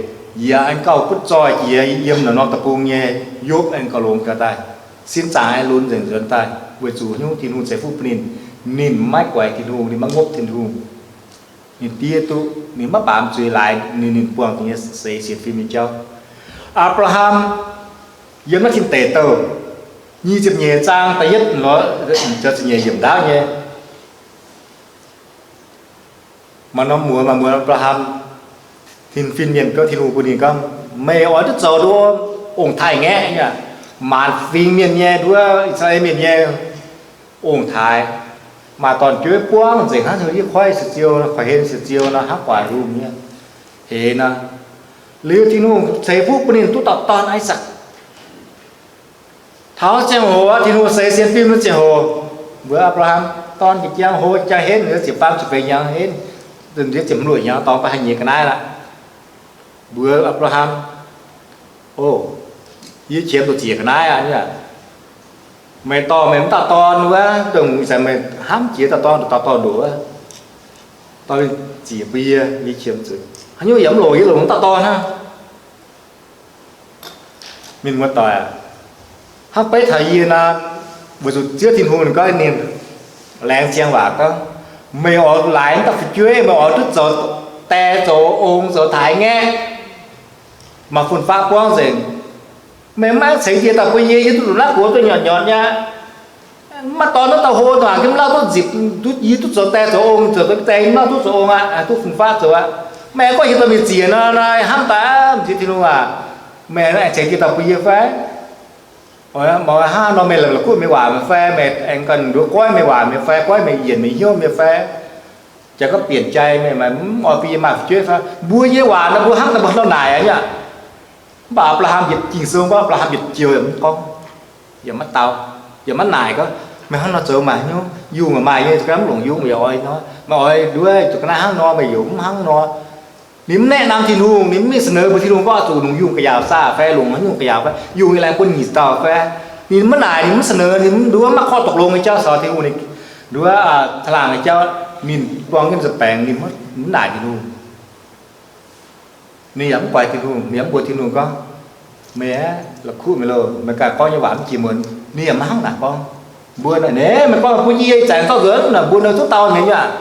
yaac aengx gauh butv zoih jiex yiem naaiv norm deic-bung nyei Yopv aengx gauh longx gaax daaih. Sin zaangc aengx lunx nzengc nzuonx daaih, weic zuqc hnyouv Tin-Hungh ceix fuqv bun ninh. Ninh maiv guaix Tin-Hungh, ninh maiv ngopv Tin-Hungh. Ninh diev duqv, ninh maiv baamz zuiz laaix ninh, ninh buangh dingc nyei seix sienx fim nyei jauv. Apc^laa^ham yiem naaiv Tin Deic Douh nyic ziepc nyeic zaang da'yietv lorz ziepc nyeic yiemc ndaauv nyei. Maaih norm muoz, maaih muoz Apc^laa^ham, fin-mienh gouv Tin-Hungh bun ninh gorngv, meih oix duqv zoux nduov ong-taaix-ngaeqv nyei, maanc fingx mienh nyei, nduov I^saa^laa^en Mienh nyei ong-taaix. Maaih dorn-jueiv buangv nzengc hnangv, yie koiv siec ziou, koiv-hlen siec ziou nor, hnangv guaax hlo nyei, heix nor. Liuz Tin-Hungh ceix fuqv bun ninh duqv dauh dorn, Aiv^sakc. Taux ziangh hoc, Tin-Hungh seix sienx fim nyei ziangh hoc, mbuox Apc^laa^ham, dorn jiex jangx, hlo jiex jangx henv, ziepc faam ziepc feix hnyangx henv, ziepc hmz luoqc hnyangx dorngx daaih haih nyiex ga'naaiv aqv. Mbuox Apc^laa^ham, o, yie qiemx duqv ziec ga'naaiv aqv. Meih dorh meih wuov dauh dorn wuov, dongh ih zanc meih hnamv jiex dauh dorn, dauh dorn ndoqc wuov, dorh ziec bun yie, yie qiemx zuqc. Haaix nyungc yaac mv longc yie longc wuov dauh dorn hnangv. Mienh muoz-doic aac, hnangv beiv taux yie nor, weic zuqc Ziouv Tin-Hungh ninh gorngv ninh laengz ziangx waac gorngv, meih oix laaix wuov dauh fu'jueiv, meih oix duqv zoux die, zoux ong, zoux taaix-ngaeqv, maaih fun-faqv buangv nzengc. Meih mv aengx ceix jiez daaih bun yie, yie duqv longc naaiv gox duqv nyotc nyotc nyei aqv. Mv maaih dorn wuov dauh hlo, dongh haaix jienv mv lauh duqv nzipc, yie duqv zoux die zoux ong, zoux die mv lauh duqv zoux ong aqv, duqv fun-faqv zoux aqv. Meih aengx gorngv hieh dorh mingh ziec nor, hnamv daaih, m'ziex Tin-Hungh aac, meih aengx ceix jiez daaih bun yie fai? Mv baac hnangv nor meih la'kuqv meih waac mi'aqv fai? Meih aengx ganh nduov goiv meih waac mi'aqv fai? Goiv meih yienc meih hnyouv mi'aqv fai? Jaax gorngv bienc jai, meih mv oix bun yie maaih fu'jueiv fai? Mbuo nyei waac nor mbuo hnamv daaih mbuo hnamv naaic aqv. Mv baac Apc^laa^ham yietc, Ging-Sou gorngv Apc^laa^ham yietc joux yaac mv gorngv, yaac maiv dau, yaac maiv naaic gorngv, meih hnangv nor zoux maaih hnyouv, yungh maaih nyei, zuqc ga'naaiv mv longc yungh, yaac oix nor, meih oix nduov zuqc ga'naaiv hnangv nor, meih yaac mv hnangv nor. Ninh mv แนะนำ Tin-Hungh, ninh mv mingh เสนอ mbuox Tin-Hungh gorngv zuqc longc yungh ga'yaauc saah fai longc haaix nyungc ga'yaauc fai, yungh yaac laengz bun nyic dauh fai. Ninh maiv naaic, ninh mv เสนอ, ninh mv nduov maiv korv ตกลง nyei jauv caux Tin-Hungh, ninh nduov caangh laangh nyei jauv, ninh buang jienv nza'baengx, ninh mv naaic Tin-Hungh. Ninh yaac mv guaix Tin-Hungh, ninh yaac mv mbuox Tin-Hungh gorngv, meih aeqv, la'kuqv meih loh, meih ganh gorngv nyei waac mv jiex muonz. Ninh yaac maiv hnangv naaic gorngv. Mbuo naaic, naaiv meih gorngv bun yie ih zanc zorqv nzuonx naaic, mbuo nor zuqc dau ninh aqv.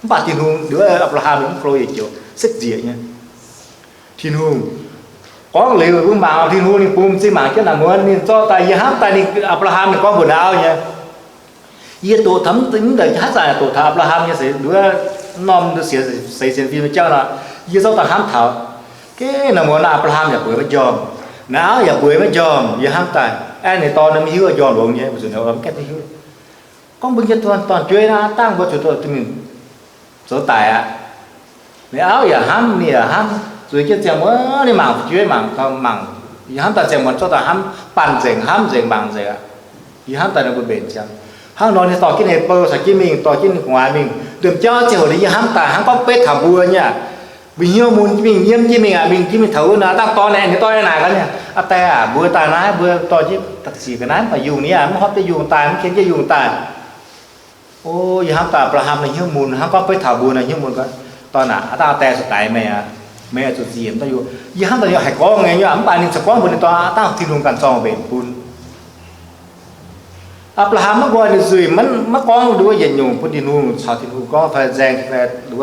Mv baac Tin-Hungh nduov Apc^laa^ham ninh mv folo yietc joux, sekv nzieqc nyei. Tin-Hungh gorngv liuz, mbuo mangc Tin-Hungh ninh bungx m'zing mangc jienv naaic muonz ninh zorqv daaih, yie hnamv daaih ninh, Apc^laa^ham ninh gorngv mbuox naaiv auv nyei, yie doqc taux mv deix haaix zanc doqc taux Apc^laa^ham nyei seix nduov, norm nduov seix, seix sienx fim nyei jauv nor, yie zorqv daaih hnamv taux, geh naaic muonz Apc^laa^ham yaac bueix maiv njormh. Naaiv auv yaac bueix maiv njormh, yie hnamv daaih, aengx ninh dorn maiv hiuv, njormh longx nyei, mbuo zuqc ninh mv gaengh hiuv. Gorngv mbuo nyei dorn, dorn-jueiv naaiv, dangh mbuo zuqc dorh duqv mingh zoux daic aqv. Ninh auv yaac hnamv, ninh yaac hnamv, zueiz jienv ziangh muonz ninh mangc fu'jueiv, mangc, mangc, yie hnamv daaih ziangh muonz zorqv daaih hnamv, banh nzengc, hnamv nzengc, mangc nzengc aqv. Yie hnamv daaih ninh mbuo mbenc ziangx. Hnangv nor ninh dorh jienv ninh bou caux jienv mingh, dorh jienv ninh gu'nguaaz mingh, ndorm jauv ziangh hoc ninh yie hnamv daaih hnangv gorngv beiv taux mbuo nyei aqv. Mbuo hnyouv mun jienv mingh, nyiemv jienv mingh aqv, mingh jienv mingh taux wuov naaic, dangh dorn aengx, ninh dorn aengx naaic gaax ninh, Aa Die aac, mbuo daaih naaiv, mbuo dorh jienv da'sic ga'naaiv mv baac yungh ni aqv, mv horpc jienv yungh daaih, mv ken jienv yungh daaih. O, yie hnamv daaih Apc^laa^ham nyei hnyouv mun, hnangv gorngv beiv taux mbuo nyei hnyouv mun gorngv, Dorn aac, aa dangh Die zuqc daix meih aqv. Meih oix zuqc nziex mv daaih yungh. Yie hnamv daaih yie haiz gorngv nyei, mv baac ninh ziouc gorngv mbuox ninh dorn, Aa dangh Tin-Hungh ganh zorng mbenc bun. Apc^laa^ham maiv nqoi ninh nzuih, maiv gorngv nduov yietc nyungc bun Tin-Hungh, caux Tin-Hungh gorngv fai nzaeng fai nduov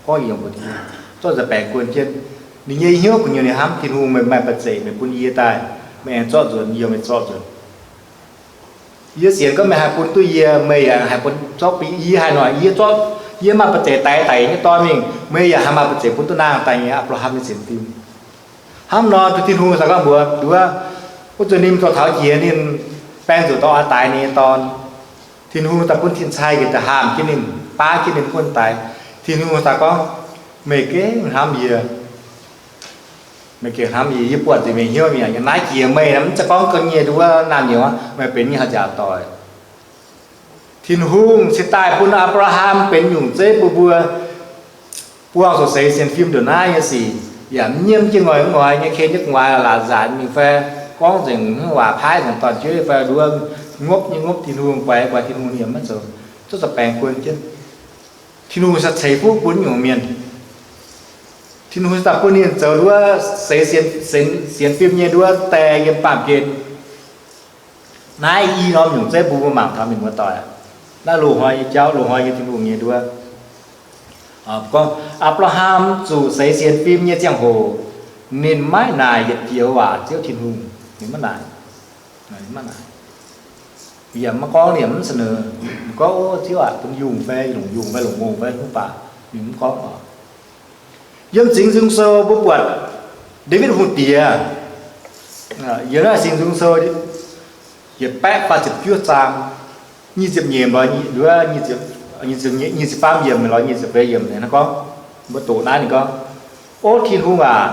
gorngv yietc nyungc bun Tin-Hungh, zorqv nza'baengx guon jienv. Ninh nyei hnyouv gu'nyuoz ninh hnamv Tin-Hungh, meih maaih ba'zeic meih bun yie daaih, meih aengx zorqv nzuonx, yie meih zorqv nzuonx. Yie sienx gorngv meih haih bun duqv yie, meih yaac haih bun zorqv bun yie. Haaix nor yie zorqv, yie maaih ba'zeic daix daic nyei dorn mingh, meih yaac haih maaih ba'zeic bun duqv nangh daaih nyei. Apc^laa^ham nyei sienx fim hnangv nor, Tin-Hungh daaih gorngv mbuox nduov, wuov zanc ninh dorh taux jiex ninh baeng zuqc dorh oix daix ninh nyei dorn. Tin-Hungh daaih bun tin-cai njiec daaih haamh jienv ninh, baav jienv ninh, bun daix. Tin-Hungh daaih gorngv, Meih gengh hnamv yie. Meih gengh hnamv yie. Yie buatc nzengc meih hnyouv mi'aqv. Yiem naaiv jiex meih mv zeiz gorngv gan nyei nduov naamh nyouz aqv, meih benx nyei haaix nziaauc doic. Tin-Hungh cingx daaih bun Apc^laa^ham benx nyungc zeiv bun mbuo buangh zuqc seix sienx fim ndongc naaiv nyei sic, yaac mv nyiemv jienv ngoi mv ngoi nyei, ken jienv gu'nguaaz laaix nzanc mingh fai gorngv nzengc hnyouv waac paaiv nzengc dorn-jueiv fai nduov ngopv nyei ngopv Tin-Hungh, guaix guaix Tin-Hungh, ninh yaac maiv zoux, zorqv za'baengx guon jienv. Tin-Hungh cingx ceix fuqv bun nyungc mienh. Tin-Hungh cingx daaih bun ninh zoux nduov seix sienx, sienx fim nyei nduov die yiem baamh gen. Naaiv i norm nyungc zeiv bun mbuo mangc taux mienh muoz-doic. Naaiv loz-hnoi nyei jauv, loz-hnoi nyei Tin-Hungh nyei nduov. Gorngv Apc^laa^ham zuqc seix sienx fim nyei ziangh hoc, ninh maiv naaic yietc joux waac Ziouv Tin-Hungh. Ninh maiv naaic. Ninh maiv naaic. Yaac maiv gorngv, ninh mv เสนอ. Ninh gorngv, O Ziouv aac, bun yungh fai longc yungh fai longc mongh fai mv baac ninh mv gorngv oc. Yiem Singx Nzung Sou mbuo buatc Ndaawitv Hungh Diex, yiem naaiv Singx Nzung Sou yietc baeqv faah ziepc juov zaang, nyic ziepc nyeic lorz nyic ziepc, nyic ziepc faam yiemc lorz nyic ziepc feix yiemc naaiv gorngv, mbuo doqc naaiv ninh gorngv, O Tin-Hungh aac,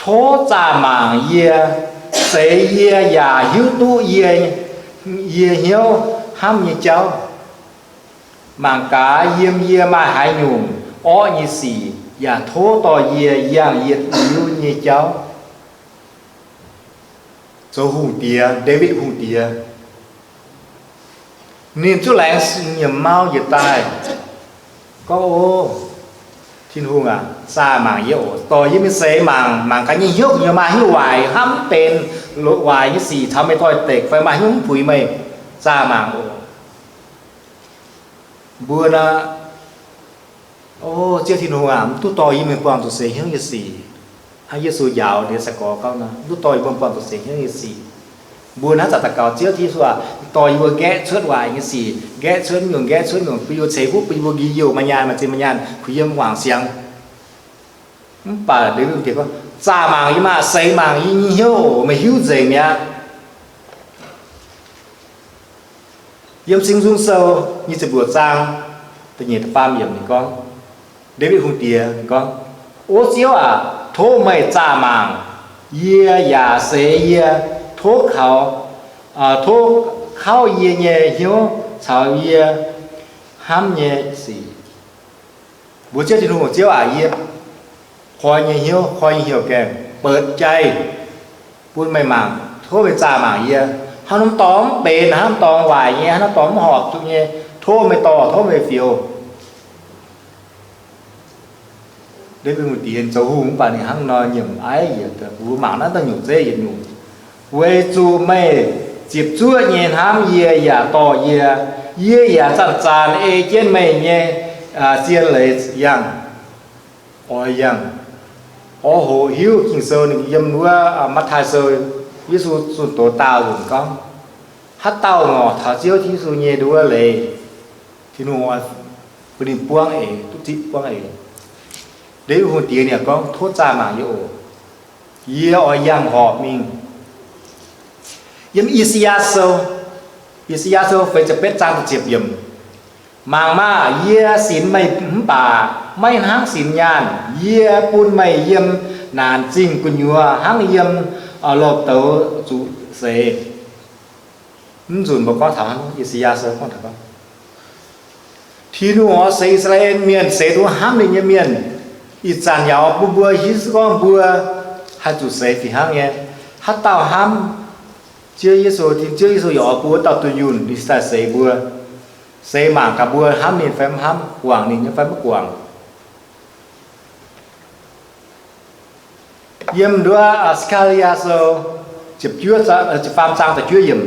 tov zaah mangc yie, seix yie yaac hiuv duqv yie, yie hnyouv hnamv nyei jauv. Mangc gaax yiem yie maaih haaix nyungc orqv nyei sic, yaac tov dorh yie yangh yietc liuz nyei jauv. Zoux hungh diex, Ndaawitv Hungh Diex, ninh zungv laengz nyiemc mau njiec daaih gorngv, O Tin-Hungh aac, zaah mangc yie oc. Dorh yie mingh seix mangc, mangc gaax yie nyei hnyouv gu'nyuoz maaih haaix nyungc waaic hnamv mv benx, waaic nyei sic caux meih doix-dekc fai maaih haaix nyungc mv puix meih, zaah mangc oc. Mbuo nor, O Ziouv Tin-Hungh aac, mv duqv dorh yie mingh buangh zuqc seix hnyouv nyei sic. Hnangv Yesu njaaux ninh nyei sai-gorx gorngv nor, mv duqv dorh yie mbuo buangh zuqc seix hnyouv nyei sic. Mbuo naaiv zanc daux gaux, Ziouv Yesu aac, dorh yie mbuo nqaeqv cuotv waaic nyei sic, nqaeqv cuotv nyungc, nqaeqv cuotv nyungc, bun yie mbuo ceix fuqv, bun yie mbuo nqi youh maaih nyaanh, maaih zinh maaih nyaanh, kuh yiem wangc siangx. Mv baac Ndaawitv Hungh Diex gorngv, zaah mangc yie maah, seix mangc yie nyei hnyouv oc, meih hiuv nzengc mi'aqv. Yiem Singx Nzung Sou nyic ziepc luoqc zaang da'nyeic da'faam yiemc ninh gorngv, Ndaawitv Hungh Diex ninh gorngv, O Ziouv aac, tov meih zaah mangc yie yaac seix yie, tov kaux, tov kauv yie nyei hnyouv caux yie hnamv nyei sic. Mbuox Ziouv Tin-Hungh, Ziouv aac, yie koi nyei hnyouv, koi nyei hnyouv gaengh, buoqc jai bun meih mangc, tov meih zaah mangc yie. Haaix norm dorngx mv benx, haaix norm dorngx waaic nyei, haaix norm dorngx mv horpc zuqc nyei, tov meih dorh, tov meih fioux. Ndaawitv Hungh Diex zoux hungh mv baac ninh hnangv nor nyiemc aiv yietc, mbuo mangc naaiv daaih nyungc zeiv yietc nyungc. Weic zuqc meih ziepc zuoqv nyei hnamv yie yaac dorh yie, yie yaac zanc-zanc ei jienv meih nyei zien leiz yangh, oix yangh. Oix hoqc hiuv Ging-Sou ninh yiem wuov Matv^taai Sou, Yesu zunh doz daauh nzunc gorngv, haaix dauh ngorc taux Ziouv Yesu nyei nduov leiz, Tin-Hungh oix bun ninh buangv eix, duqv zipv buangv eix. Ndaawitv Hungh Diex ninh yaac gorngv, tov zaah mangc yie oc. Yie oix yangh horpc mingh. Yiem I^saa^yaa Sou, I^saa^yaa Sou feix ziepc betv zaang da'ziepc yiemc. Mangc maah! Yie sinx meih mv baac maiv hnangv sinx nyaanh. Yie bun meih yiem naanc zingh gu'nyuoz hnangv yiem loz-douz zuqc seix. Mv nzunc mbuo gorngv taux, I^saa^yaa Sou gorngv taux gorngv, Tin-Hungh oix seix I^saa^laa^en Mienh, seix duqv hnamv ninh nyei mienh. Ih zanc yaac oix bun mbuo hiuv duqv gorngv mbuo haih zuqc seix fih hnangv nyei. Haaix dauh hnamv Ziouv Yesu, Ziouv Yesu yaac oix bun wuov dauh dunh yunh ninh cingx daaih seix mbuo, seix mangc gaax mbuo hnamv ninh fai mv hnamv, guangc ninh nyei fai mv guangc. Yiem nduov Se^kaa^li^yaa Sou ziepc juov, ziepc faam zaang da'juov yiemc,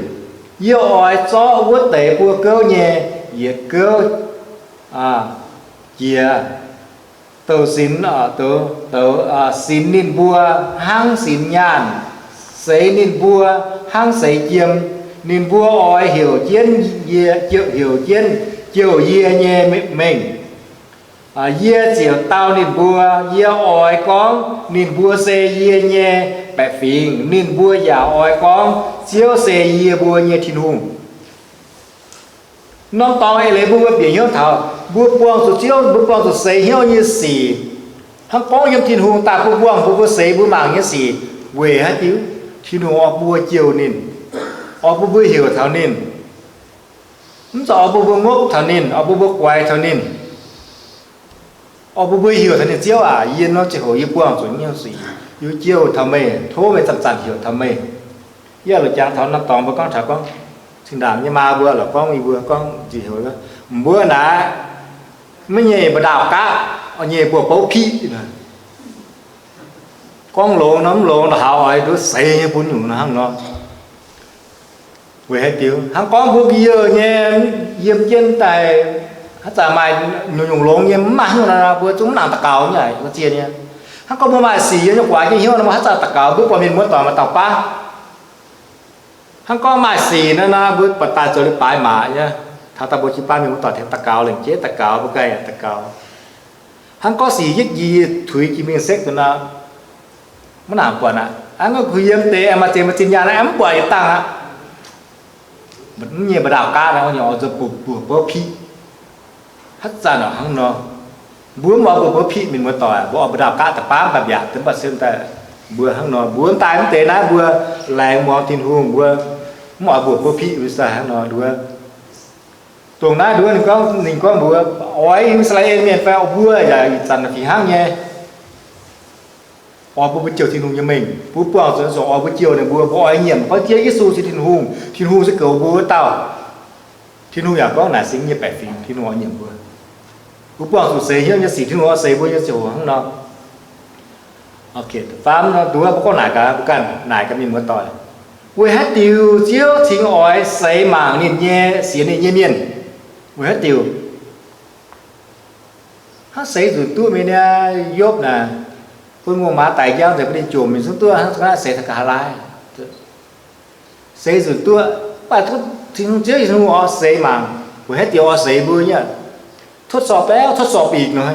Yie oix zorqv wuov deix buo gouv nyei yietc gouv jiex, douc sinx, douc sinx ninh mbuo hnangv sinx nyaanh, seix ninh mbuo hnangv seix jiem. Ninh mbuo oix heuc jienv yie, heuc jienv jouh yie nyei mengh. Yie ziouc dau ninh mbuo. Yie oix gorngv ninh mbuo se yie nyei baeqc fingx. Ninh mbuo yaac oix gorngv Ziouv se yie mbuo nyei Tin-Hungh. Norm dorngx eix leiz mbuo, mbuo bieqc hnyouv taux mbuo buangh zuqc Ziouv, mbuo buangh zuqc seix hnyouv nyei sic, hnangv gorngv yiem Tin-Hungh daaih bun mbuo buangh, mbuo, mbuo seix mbuo mangc nyei sic, weic haaix diuc? Tin-Hungh oix bun mbuo jouh ninh, oix bun mbuo heuc taux ninh. Mv zeiz oix bun mbuo ngopv taux ninh, oix bun mbuo guaix taux ninh, oix bun mbuo heuc taux ninh, Ziouv aac, yie nor ziangh hoc yie buangh zuqc nyei sic, yie jouh taux meih, tov meih zanc-zanc heuc taux meih. Yie lorz jangx taux norm dorngx mbuo gorngv taux gorngv, zinh ndaangc nyei maa mbuo lorz gorngv yie mbuo gorngv nzih heuc, mbuo naaiv maiv nyei mbu'ndongx gaqv, nyei mbuo bouv piqv. Gorngv longx nor mv longx, la'haux oix nduov seix nyei bun nyungc nor hnangv nor. Weic haaix diuc? Hnangv gorngv mbuo nqi youh nyei, yiem jienv daaih haaix zanc maaih nyungc-nyungc longx nyei, mv maaih haaix nyungc nor, mbuo zungv mv nangc daux gaux nyei, zien nyei. Hnangv gorngv mbuo maaih sic yiem nyei guaax jienv hnyouv nor, mbuo haaix zanc daux gaux, mbuo buatc mienh muoz-doic maaih dauh baav. Hnangv gorngv maaih sic nor, nor mbuo buatc daaih zoux leiz-baaix maac nyei, taux daaih mbuo jiu-baang mienh muoz-doic tengx daux gaux, lengc jeiv daux gaux, mbuo ganh daux gaux. Hnangv gorngv sic yietv njiec tuix jiex mingh sekv deix nor, mv nangc buatc aqv. Hnangv gorngv kuh yiem deix aengx maaih ziex maaih zinh nyaanh aengx mv buatc yietc dangh aqv. Mv nyei mbu'ndongx gaqv nor, nyei oix zuqc mbuox bouv piqv. Haaix zanc hnangv nor, mbuo mv oix mbuox bouv piqv, mienh muoz-doic, mbuo oix mbu'ndongx gaqv da'faanh mv baac mbiaauc, mv baac se daaih mbuo hnangv nor, mbuo mv daaih mv deix naaiv, mbuo laengz muangx Tin-Hungh, mbuo mv oix mbuox bouv piqv, mbuo se daaih hnangv nor nduov. Dongh naaiv nduov ninh gorngv, ninh gorngv mbuox oix I^saa^laa^en Mienh fai mbuo yaac ih zanc fih hnangv nyei. Oix bun mbuo jouh Tin-Hungh nyei mengh, mbuo buangh zuqc oix mbuo jouh ninh mbuo, mbuo oix nyiemc gorngv Ziouv Yesu se Tin-Hungh, Tin-Hungh se goux mbuo wuov dauh. Tin-Hungh yaac gorngv naaic se yie nyei baeqc fingx, Tin-Hungh oix nyiemc mbuo. Mbuo buangh zuqc seix hnyouv nyei sic, Tin-Hungh oix seix mbuo nyei ziangh hoc hnangv nor. Faam nduov mbuo gorngv naaic gaax, mbuo ganh naaic gaax mienh muoz-doic, weic haaix diuc Ziouv cingx oix seix mangc ninh nyei, sienx ninh nyei mienh? Weic haaix diuc? Hnangv seix nzunc duqv mingh niaa, Yopv naaic, bun ngongh maaz daic njang nzengc, bun ninh jomc mingh zungv duqv, hnangv zungv naaiv seix taux ga'haav laai. Seix nzunc duqv, mv baac duqv Tin-Hungh, Ziouv Yesu oix seix mangc, weic haaix diuc oix seix mbuo nyei? ทดสอบแล้ว ทดสอบอีก nor,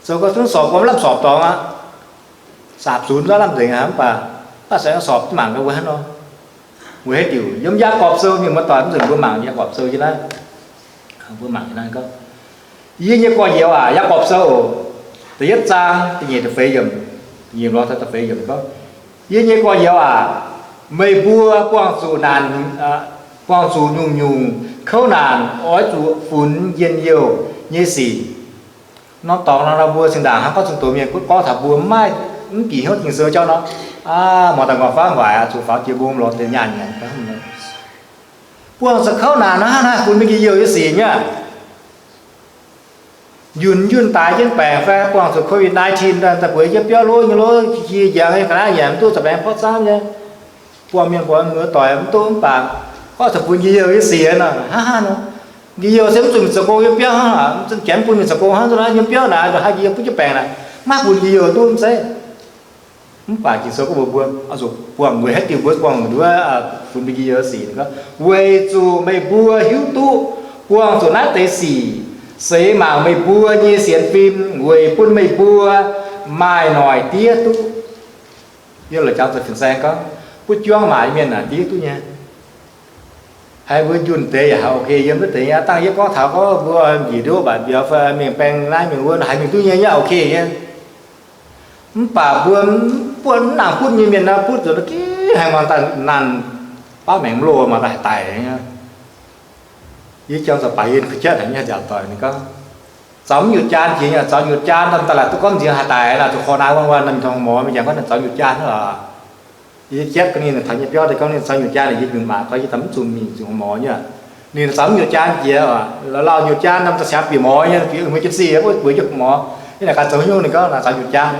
zoux gau zungv sorpc, mv lamh sorpc dorngx aqv. Saapc zunx zungv lamh nzengc aqv, mv baac, mv baac se sorpc mangc gaax mbuo hnangv nor. Weic haaix diuc? Yiem Yaagorpc Sou, mienh muoz-doic, mv nzunc mbuo mangc Yaagorpc Sou jienv naaiv. Mbuo mangc jienv naaiv gorngv, Yie nyei gorx-youz aac, Yaagorpc Sou da'yietv zaang da'nyeic da'feix yiemc, yiem lorz taux da'feix yiemc gorngv, Yie nyei gorx-youz aac, meih mbuo buangh zuqc naanc, buangh zuqc nyungc-nyungc kouv naanc, oix zuqc funx njien-youh nyei sic. Norm dorngx nor, mbuo zinh ndaangc hnangv gorngv zungh doz mienh gorngv taux mbuo maiv, mv bieqc hnyouv Ging-Sou jauv nor, aa, mangc daaih ngorc faav waaic aqv, zuqc faaux jiex mbong lorz deix nyaanh nyanc. Buangh zuqc kouv naanc nor, hnangv naaiv funx mingh njien-youh nyei sic nyei. Yunh yunh daaix jienv baengc fai buangh zuqc covid nineteen daaih bueix jienv biauv lov nyei lov, qiex qiex njangx nyei, ga'naaiv nyanc mv duqv, zac baengx porv zaamv nyei. Buangh mienh buangh muoz-doic mv duqv mv baac gorngv zuqc funx njien-youh nyei sic nor, hnangv haaix nor? Njien-youh se mv zuqc mingh zoux gong yiem biauv hnangv aqv, mv zuqc janx bun mingh zoux gong hnangv, zuqc naaiv yiem biauv naaic, haih njien-youh butv jienv baengc naaic, maiv funx njien-youh duqv mv zeiz. Mv baac Ging-Sou gorngv mbuox mbuo, oix zuqc buangh, weic haiz diuc mbuo buangh nduov funx mingh njien-youh sic, weic zuqc meih mbuo hiuv duqv buangh zuqc naaiv deix sic seix mangc meih mbuo nyei sienx fim, weic bun meih mbuo maaih noic diev duqv. Yiem la'jangx zoux fin-saeng gorngv, butv juangv maac nyei mienh naaic diev duqv nyei. Haiz mbuo njunh deix yaac haiz ok yiem wuov deix nyei. Dangh yie gorngv taux gorngv mbuo njiec ndoqv mbatc mbiauz fai mingh baeng naaiv mingh wuov, haiz mingh duqv nyei, nyei ok nyei. Mv baac mbuo buonv mv nangc butv nyei mienh nor, butv nzuonx giex haiz mangc daaih naanh baav maengx mv loh, mangc daaih haih daic nyei. Yie jangx zoux baac yie kuh jatv haic nyei nziaauc doic ninh gorngv, zaux mv nyutc jaan jiex nyei, zaux nyutc jaan norm da'laatc duqv gorngv nziex haih daic naaic, zuqc korv naaiv wuov waac naaiv mingh taux hmuangx mor, mingh jangx gorngv ninh zaux nyutc jaan hnangv oc. Yie jatv ga'naaiv ninh taux nyei biauv deix gorngv ninh zaux nyutc jaan, yie nyutc maac gorngv yie daaih mv zuqc mingh zuqc mor nyei. Ninh zaux mv nyutc jaan jiex oc, lauh lauh nyutc jaan norm da'siangx bieqc mor nyei, bieqc mbuo jienv sic, mbuo jienv mor, yie naaic ganh zoux nyungc ninh gorngv naaic zaux nyutc jaan.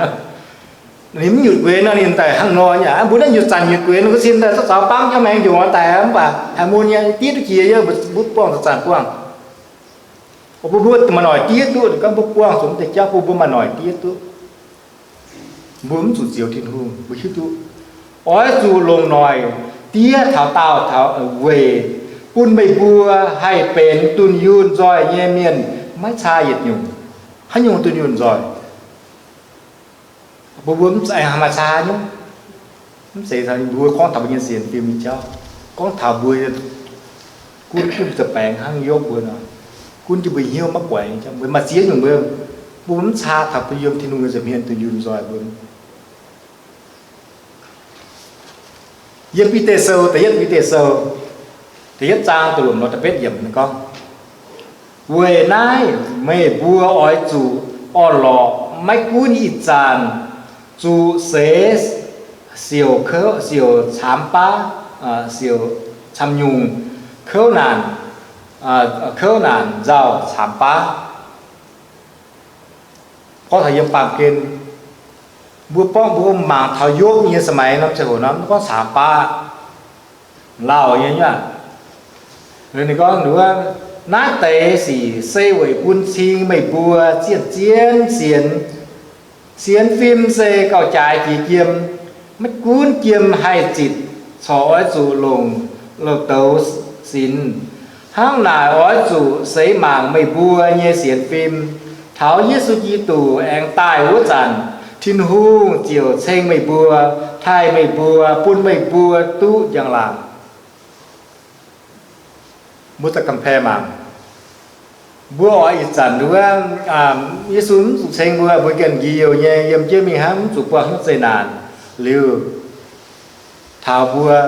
Ninh mv nyutc gueix nor ninh daaih hnangv nor nyei. Mbuo naaiv nyutc zanc nyutc gueix nor, mbuo sin daaih zaux bangv nyei maengx njongc daic, mv baac haiz mun nyei diev duqv jiex yie, mbuo buangh zanc-zanc buangh. Mbuo, mbuo maaih noic diev duqv, ninh gorngv mbuo buangh zuqc mv deix jauv bun mbuo maaih noic diev duqv. Mbuo mv zuqc zioux Tin-Hungh, mbuo hiuv duqv oix zuqc longc noic diev taux daauh taux weic bun meih mbuo haih benx dunh yunh nzoih nyei mienh, maiv caa yietc nyungc. Haaix nyungc dunh yunh nzoih? Mbuo, mbuo mv zeiz maaih caa nyungc. Mv zeiz mbuo gorngv taux mbuo nyei sienx fim nyei jauv, gorngv taux mbuo gunv, gunv za'baengx hnangv Yopv mbuo nor, gunv jienv mbuo hnyouv maiv guaix nyei jauv, mbuo maaih ziex nyungc mbuo, mbuo mv caa taux mbuo yiem Tin-Hungh nyei nza'hmien dunh yunh nzoih mbuo. Yiem Bide Sou, da'yietv Bide Sou, da'yietv zaang da'luoqc nor da'betv yiemc ninh gorngv, weic naaiv meih mbuo oix zuqc orn-lorqc, maiv gunv ih zanc zuqc seix siouc kouv, siouc caamx baav, siouc camv-nyungc, kouv naanc, kouv naanc nzauh caamx baav. Gorngv taux yiem baamh gen, mbuo borqv mbuo mangc taux Yopv nyei สมัย norm ziangh hoc nor, mv gorngv caamx baav, lauh nyei nyuav. Ninh gorngv, naaiv deix sic se weic bun cing meih mbuo zienh zien sienx. Sienx fim se gauh jaaix jiex jiem, maiv gunv jiem haih zitc corc oix zuqc longc loz-douz sinx. Hnangv naaic oix zuqc seix mangc meih mbuo nyei sienx fim. Taux Yesu Giduc aengx daaih wuov zanc, Tin-Hungh ziouc ceng meih mbuo, taaih meih mbuo, bun meih mbuo duqv njang-laangc. Mbuo daaih compare mangc. Mbuo oix ih zanc wuov, Yesu mv zuqc ceng mbuo, mbuo gengh nqi youh nyei yiem jienv mingh hnangv, mv zuqc buangh hnyouv zeqc naanc liuz, taux mbuo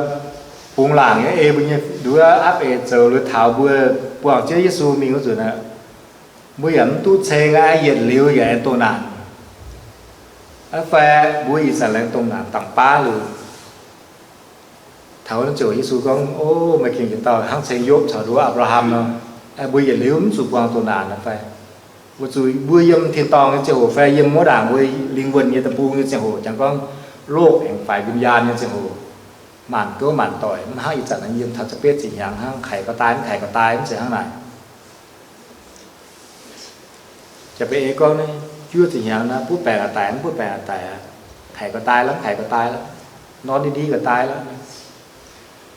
bungx laangc nyei, ei mbuo nyei nduov apv eix zoux liuz, taux mbuo buangh Ziouv Yesu mingh wuov nzunc aqv, mbuo yaac mv duqv ceng aqv, yietc liuz yaac aengx dongh naanc. Aa fai mbuo ih zanc laengz dongh naanc dangh baav liuz, taux wuov ziouc Yesu gorngv, O meih gengh yietc dauh hnangv ceng Yopv caux nduov Apc^laa^ham nor, mbuo yietc liuz mv zuqc buangh dongh naanc aqv fai? Weic zuqc mbuo yiem tin-dorngh nyei ziangh hoc fai yiem wuov ndaangc mbuo lingh wuonh nyei deic-bung nyei ziangh hoc, jangx gorngv โลกแห่งฝ่ายวิญญาณ nyei ziangh hoc, maanc gouv maanc doic, mv hnangv ih zanc yiem taux ziepc betv ziepc hnyangx hnangv, kaic gauh daaih mv kaic gauh daaih, mv zeiz hnangv naaic. Jaax-bei ei gorngv naaiv, juov ziepc hnyangx naaiv, butv baengc aqc daic, mv butv baengc aqc daic aqv, kaic gauh daaih lorqc, mv kaic gauh daaih lorqc, nor ndie ndie gauh daaih lorqc.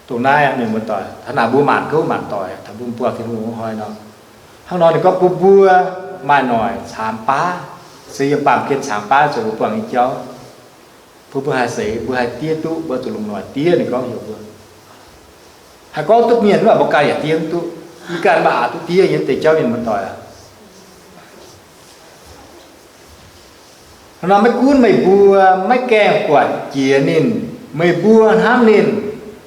Dongh naaiv mienh muoz-doic, taux naaic mbuo maanc gouv maanc doic, taux mbuo buangh Tin-Hungh hnoi nor, hnangv nor ninh gorngv bun mbuo maaih noic caamx baav, se yiem baamh gen caamx baav zoux mbuo buangh nyei jauv. Bun mbuo haih seix, mbuo haih diev duqv, mbuo zuqc longc noic diev, ninh gorngv heuc mbuo. Haih gorngv duqv mienh mv baac mbuo ganh yaac diev mv duqv. Yie ganh mv baac aqc duqv diev yiem deix jauv mienh muoz-doic aqv. Hnangv nor maiv gunv meih mbuo maiv gaengh buatc jiex ninh, meih mbuo hnamv ninh.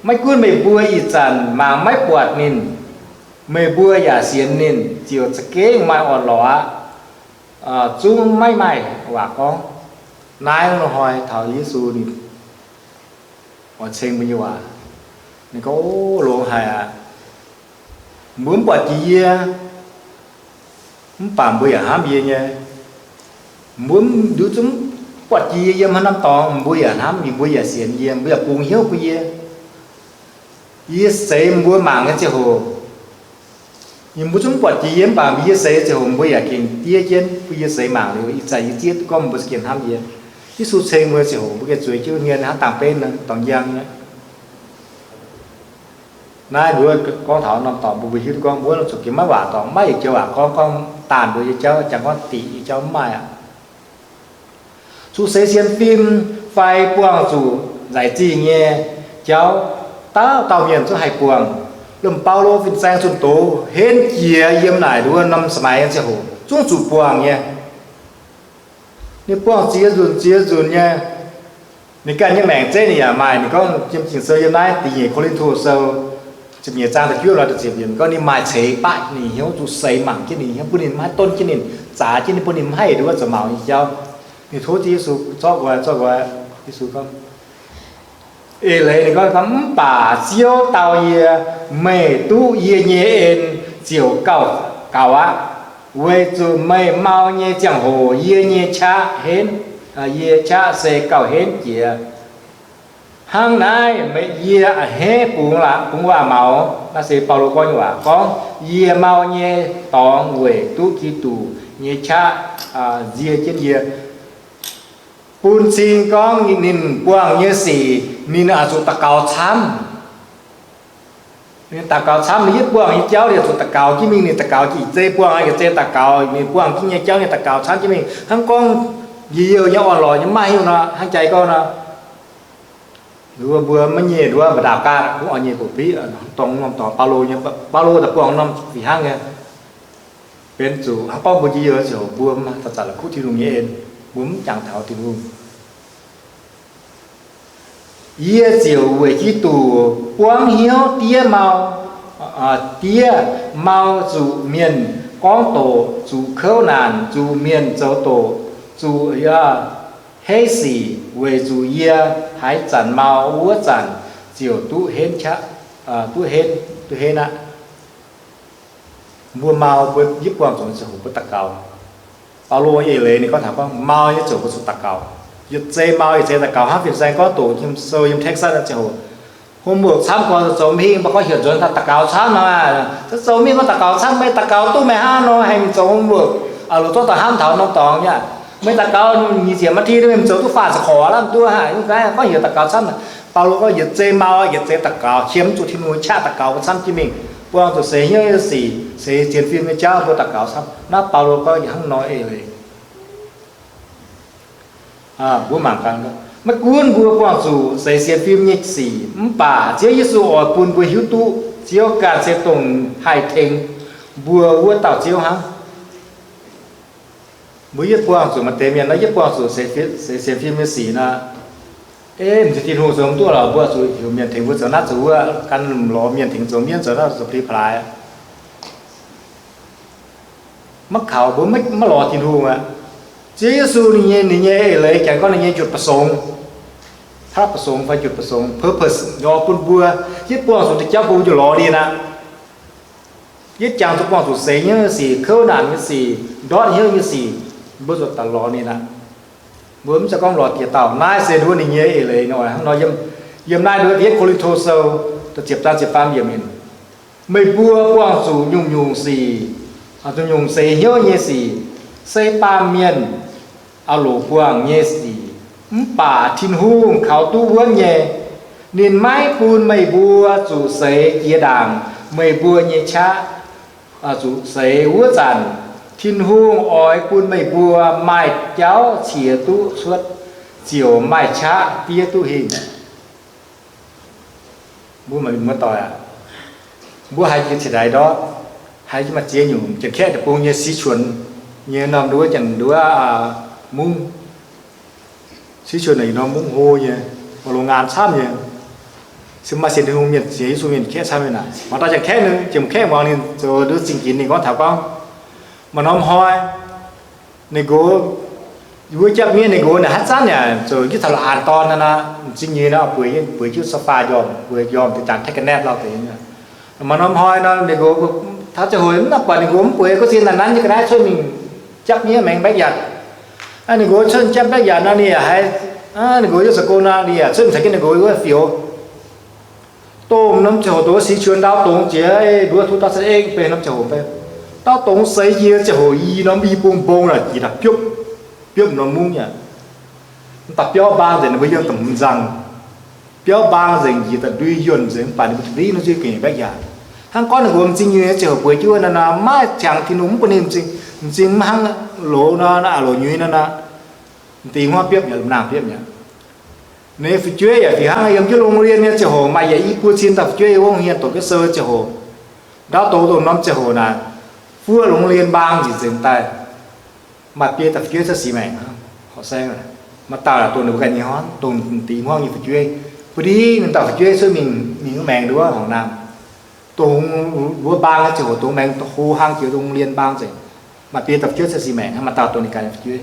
Maiv gunv meih mbuo ih zanc mangc maiv buatc ninh, meih mbuo yaac sienx ninh, ziouc za'gengh maaih orn-lorqc aqv. Zungv maiv maaih waac gorngv. Naaiv hnoi taux Yesu ninh oix ceng mbuo nyei waac, ninh gorngv, O, longx haic aqv. Mbuo mv buatc jiex yie, mv baac mbuo yaac hnamv yie nyei. Mbuo mv nduqc zungv buatc jiex yie yiem haaix norm dorngx, mbuo yaac hnamv yie, mbuo yaac sienx yie, mbuo yaac bungx hnyouv bun yie. Yie seix mbuo mangc nyei ziangh hoc, mbuo zungv mv buatc jiex yie, mv baac yie seix ziangh hoc mbuo yaac gengh diev jienv, bun yie seix mangc liuz, ih zanc yie zieqv duqv gorngv mbuo za'gengh hnamv yie. Yesu ceng mbuo ziangh hoc, mbuo gengh zueiz jienv hmien hnangv dangh benv nor dorngx njang nyei. Naaiv nduov gorngv taux norm dorngx bun mbuo hiuv duqv gorngv mbuo zuqc gengh maiv waac dorngx, maiv yietc joux waac gorngv, gorngv daanh mbuo nyei jauv, jangx gorngv diqc nyei jauv mv maaih aqv. Zuqc seix sienx fim, fai buangh zuqc nzaic zingh nyei jauv, dauh dauh mienh zungv haih buangh. Lomh Baulo fin-saeng zunh doz henv jiex yiem naaic nduov norm สมัย nyei ziangh hoc zungv zuqc buangh nyei. Ninh buangh ziex nzunc ziex nzunc nyei. Ninh ganh nyei maengc zeiv ninh yaac maaih. Ninh gorngv yiem Ging-Sou yiem naaiv da'nyeic Ko^lin^to Sou ziepc nyeic zaang da'juov lorz da'ziepc yiemc gorngv ninh maaih ceix baqv ninh hnyouv, zuqc seix mangc jienv ninh hnyouv, bun ninh maiv haih donv jienv ninh, zaax jienv ninh, bun ninh maiv haih nduov zoux maux nyei jauv. Ninh tov Ziouv Yesu zorqv nqoi, zorqv nqoi. Yesu gorngv, eix leiz ninh gorngv, mv baac Ziouv dau yie, meih duqv yie nyei en ziouc gauh gaux aqv, weic zuqc meih mau nyei ziangh hoc yie nyei qaqv henv, yie qaqv se gauh henv jiex. Hnangv naaiv meih, yie a'hneiv bungx, bungx waac-maux. Naaiv se Baulo gorngv nyei waac, gorngv yie mau nyei dorngx weic duqv Giduc nyei qaqv nzie jienv yie. Bun cing gorngv ninh buangh nyei sic ninh oix zuqc daux gaux camv. Ninh daux gaux camv, ninh yietv buangh nyei jauv ninh zuqc daux gaux jienv mingh. Ninh daux gaux jiex zei buangh, yietc zei daux gaux, ninh buangh jienv nyei jauv ninh daux gaux camv jienv mingh. Hnangv gorngv yie youh nyei orn-lorqc nyei maiv hiuv nor, hnangv jai gorngv nor, nduov mbuo maiv nyei nduov mba'ndaauh gaatv, kuv orn nyei boc biqv, dorngx norm dorngx Baulo nyei, Baulo daaih buangh norm fih hnangv nyei. Benx zuqc hnangv gorngv mbuo njien-youh ziouc mbuo maiv zanc-zanc la'kuqv Tin-Hungh nyei en, mbuo mv jangx taux Tin-Hungh. Yie ziouc weic Giduc buangv hnyouv diev mau, diev mau zuqc mienh gorngv doqc, zuqc kouv naanc, zuqc mienh zoux doqc, zuqc heiv sic, weic zuqc yie haaix zanc mau wuov zanc ziouc duqv henv, duqv henv, duqv henv aqv. Mbuo mau, mbuo yietv buangh zuqc ziangh hoc mbuo daux gaux. Baulo eix leiz ninh gorngv taux gorngv mau nyei ziouc mbuo zuqc daux gaux. Yietc zei mau, yietc zei daux gaux. Hnangv fin-saeng gorngv doqc yiem sou yiem Texas ziangh hoc, homework camv gorngv zoux mv hingh, mbuo gorngv heuc nzuonx daux gaux camv nor, zoux mv hingh gorngv daux gaux camv, meih daux gaux duqv meih hnangv nor, haih mingh zoux homework, loz zorqv daaih hnamv taux norm dorngx nyei. Meih daux gaux nyic ziepc นาที meih mingh zoux duqv faah ziepc horc aqv, mv duqv haic. Gorngv heuc daux gaux camv. Baulo gorngv yietc zei mau, yietc zei daux gaux, qiemx zuqc Tin-Hungh nyei qaqv daux gaux mbuo camv jienv mingh. Buangh zuqc seix hnyouv nyei sic, seix sienx fim nyei jauv mbuo daux gaux camv. Naaiv Baulo gorngv hnangv nor eix leiz. Mbuo mangc gaax, maiv gunv mbuo buangh zuqc seix sienx fim nyei sic, mv baac Ziouv Yesu oix bun mbuo hiuv duqv Ziouv ganh se dongh haih tengx mbuo wuov dauh Ziouv hnangv. Mbuo yietv buangh zuqc maaih deix mienh nor, yietv buangh zuqc seix sienx fim nyei sic nor, ei, m'zing Tin-Hungh zoux mv duqv lorqc, mbuo zuqc heuc mienh tengx mbuo zoux naaiv zoux wuov, gan lorz mienh tengx zoux mienv zoux naaiv zoux pli-plaaix. Maiv kaux mbuo maiv lorz Tin-Hungh aqv. Ziouv Yesu ninh nyei, ninh nyei eix leiz janx gorngv ninh nyei จุดประสงค์, พระประสงค์ fai จุดประสงค์, purpose, lorz bun mbuo yietv buangh zuqc deix jauv bun mbuo ziouc lorz ninh aqv. Yietv jangx zuqc buangh zuqc seix hnyouv nyei sic, kouv naanc nyei sic, ndortv hnyouv nyei sic, mbuo zuqc daaih lorz ninh aqv. Mbuo mv zeiz gorngv lorz diex dauh. Naaiv se nduov ninh nyei eix leiz nor, hnangv nor yiem, yiem naaiv nduov da'yietv Ko^lin^to Sou da'ziepc zaang ziepc faam yiemc, meih mbuo buangh zuqc nyungc-nyungc sic, nyungc-nyungc seix hnyouv nyei sic, se baamh mienh loc buangh nyei sic. Mv baac Tin-Hungh kaux duqv wuonv nyei. Ninh maiv bun meih mbuo zuqc seix jiex ndaangc meih mbuo nyei qaqv. Zuqc seix wuov zanc, Tin-Hungh oix bun meih mbuo maaih jauv qiex duqv cuotv, ziouc maaih qaqv diev duqv hingh. Mbuo maiv muoz-doic aac, mbuo haiz jiex cingx daaih ndortv, haiz jiex maaih ziex nyungc Janx-Kaeqv deic-bung nyei siqv-quanx nyei norm nduov, Janx nduov, mungv. Siqv-quanx naaic norm mungv hlo nyei, maaih โรงงาน camv nyei. Se maaih sienx Tin-Hungh mienh, sienx Yesu mienh Kaeqv camv nyei naaic. Mangc dauh Janx-Kaeqv ninh, Janx-Kaeqv muangx ninh zoux nduov zingh ginx ninh gorngv taux gorngv, maaih norm hnoi ninh nqox, wuov japv miev ninh nqox naaic haaix zanc yaac zoux jienv taux la'aanx dorn naaic, m'zing nyei naaic, bueix, bueix jienv sofa njormh, bueix njormh deix jangx แท็กเกอร์เน็ต lauh deix. Maaih norm hnoi nor ninh nqox, taux ziangh hoc mv nor buatc ninh nqox mv bueix, ga'sie naaic nanv nyei ga'naaiv cuotv mingh japv miev maengx แบคยาร์ด. Ninh nqox cuotv japv แบคยาร์ด nor ninh yaac haiz, ninh nqox yiem zoux gong nor ninh yaac cuotv mingh caux jienv ninh nqox wuov fioux. Dongh norm ziangh hoc dongh siqv-quanx ndau dongz jiex, nduov สองพันสิบเอ็ด benx norm ziangh hoc, ndau dongz seix jiex ziangh hoc i norm i bung mbong naaic jiex daaih biopv, biopv norm mungv aqv. Mv baac biauv mbaang nzengc, ninh mbuo yiem da'hmz nzangc. Biauv mbaang nzengc, njiec daaih ndui yuonh nzengc, mv baac ninh mbuo ndiev norm nzuih gengh แบคยาร์ด. Hnangv gorngv ninh mbuo m'zing nyei ziangh hoc bueix jienv wuov naaic nor, maiv qangx Tin-Hungh mv bun ninh m'zing, m'zing mv hnangv loz nor, a'loc nyuiz nor, m'deix hmuangv biopv mi'aqv, m'nangh biopv mi'aqv. Ninh nyei fu'jueiv yaac fih hnangv yiem jienv โรงเรียน nyei ziangh hoc maaih yietc i buo cin dauh fu'jueiv yiem wuov โรงเรียน doqc jienv sou nyei ziangh hoc, ndaauv douz dongh norm ziangh hoc naaic, fuqv โรงเรียน mbaang njiec nzengc daaih, maaih biei dauh fu'jueiv cuotv six maengc hnangv. Horqc saeng, maaih dauh dongh ninh mbuo ganh nyei hmuangv, dongh deix hmuangv nyei fu'jueiv. Bun ndiev ninh dauh fu'jueiv cuotv mingh, mingh wuov maengx nduov horngc naamh. Dongh mbuo mbaang nyei ziangh hoc dongh maengx hlo hlang jiex โรงเรียน mbaang nzengc. Maaih biei dauh fu'jueiv cuotv six maengc hnangv, maaih dauh dongh ninh ganh nyei fu'jueiv.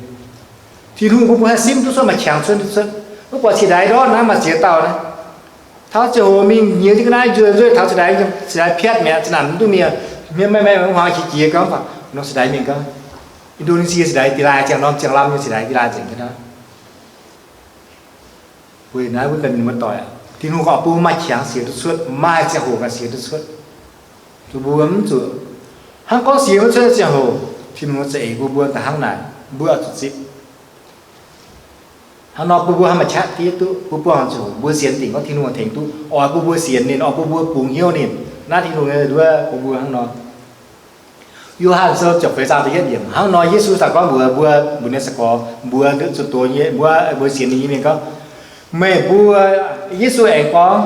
Tin-Hungh bun mbuo haih simv duqv cuotv, maaih qangx cuotv duqv cuotv. Wuov buatc cingx daaih ndortv naaiv maaih ziex dauh naaiv, taux ziangh hoc mingh nyiex jienv ga'naaiv nzueic nzueic taux cingx daaih, cingx daaih piatv mi'aqv, za'naaic mv duqv mienh, mienh maiv maiv maiv huaang qiex jiez gorngv, nor cingx daaih mingh gorngv, Indonesia cingx daaih da'laaih ziangh norm ziangh lamh nyei cingx daaih da'laaih nzengc jienv naaiv. Weic naaiv wuov ganh mienh muoz-doic, Tin-Hungh gorngv bun maaih qangx sienx duqv cuotv, maaih ziangh hoc ganh sienx duqv cuotv. Zuqc mbuo mv zuqc hnangv gorngv sienx maiv cuotv nyei ziangh hoc, Tin-Hungh za'eix bun mbuo da'hnangv naaic, mbuo oix zuqc zipv. Hnangv nor bun mbuo hnangv maaih qaqv diev duqv, mbuo buangh ziangh hoc mbuo sienx dingc gorngv Tin-Hungh tengx duqv, oix bun mbuo sienx ninh, oix bun mbuo bungx hnyouv ninh. Naaiv Tin-Hungh nyei nduov bun mbuo hnangv nor. Yo^han Sou ziepc feix zaang da'yietv yiemc, hnangv nor Yesu daaih gorngv mbuox mbuo, mbuox ninh nyei sai-gorx, mbuox zunh doz nyei, mbuox, mbuox sienx ninh nyei mienh gorngv, meih mbuo, Yesu aengx gorngv,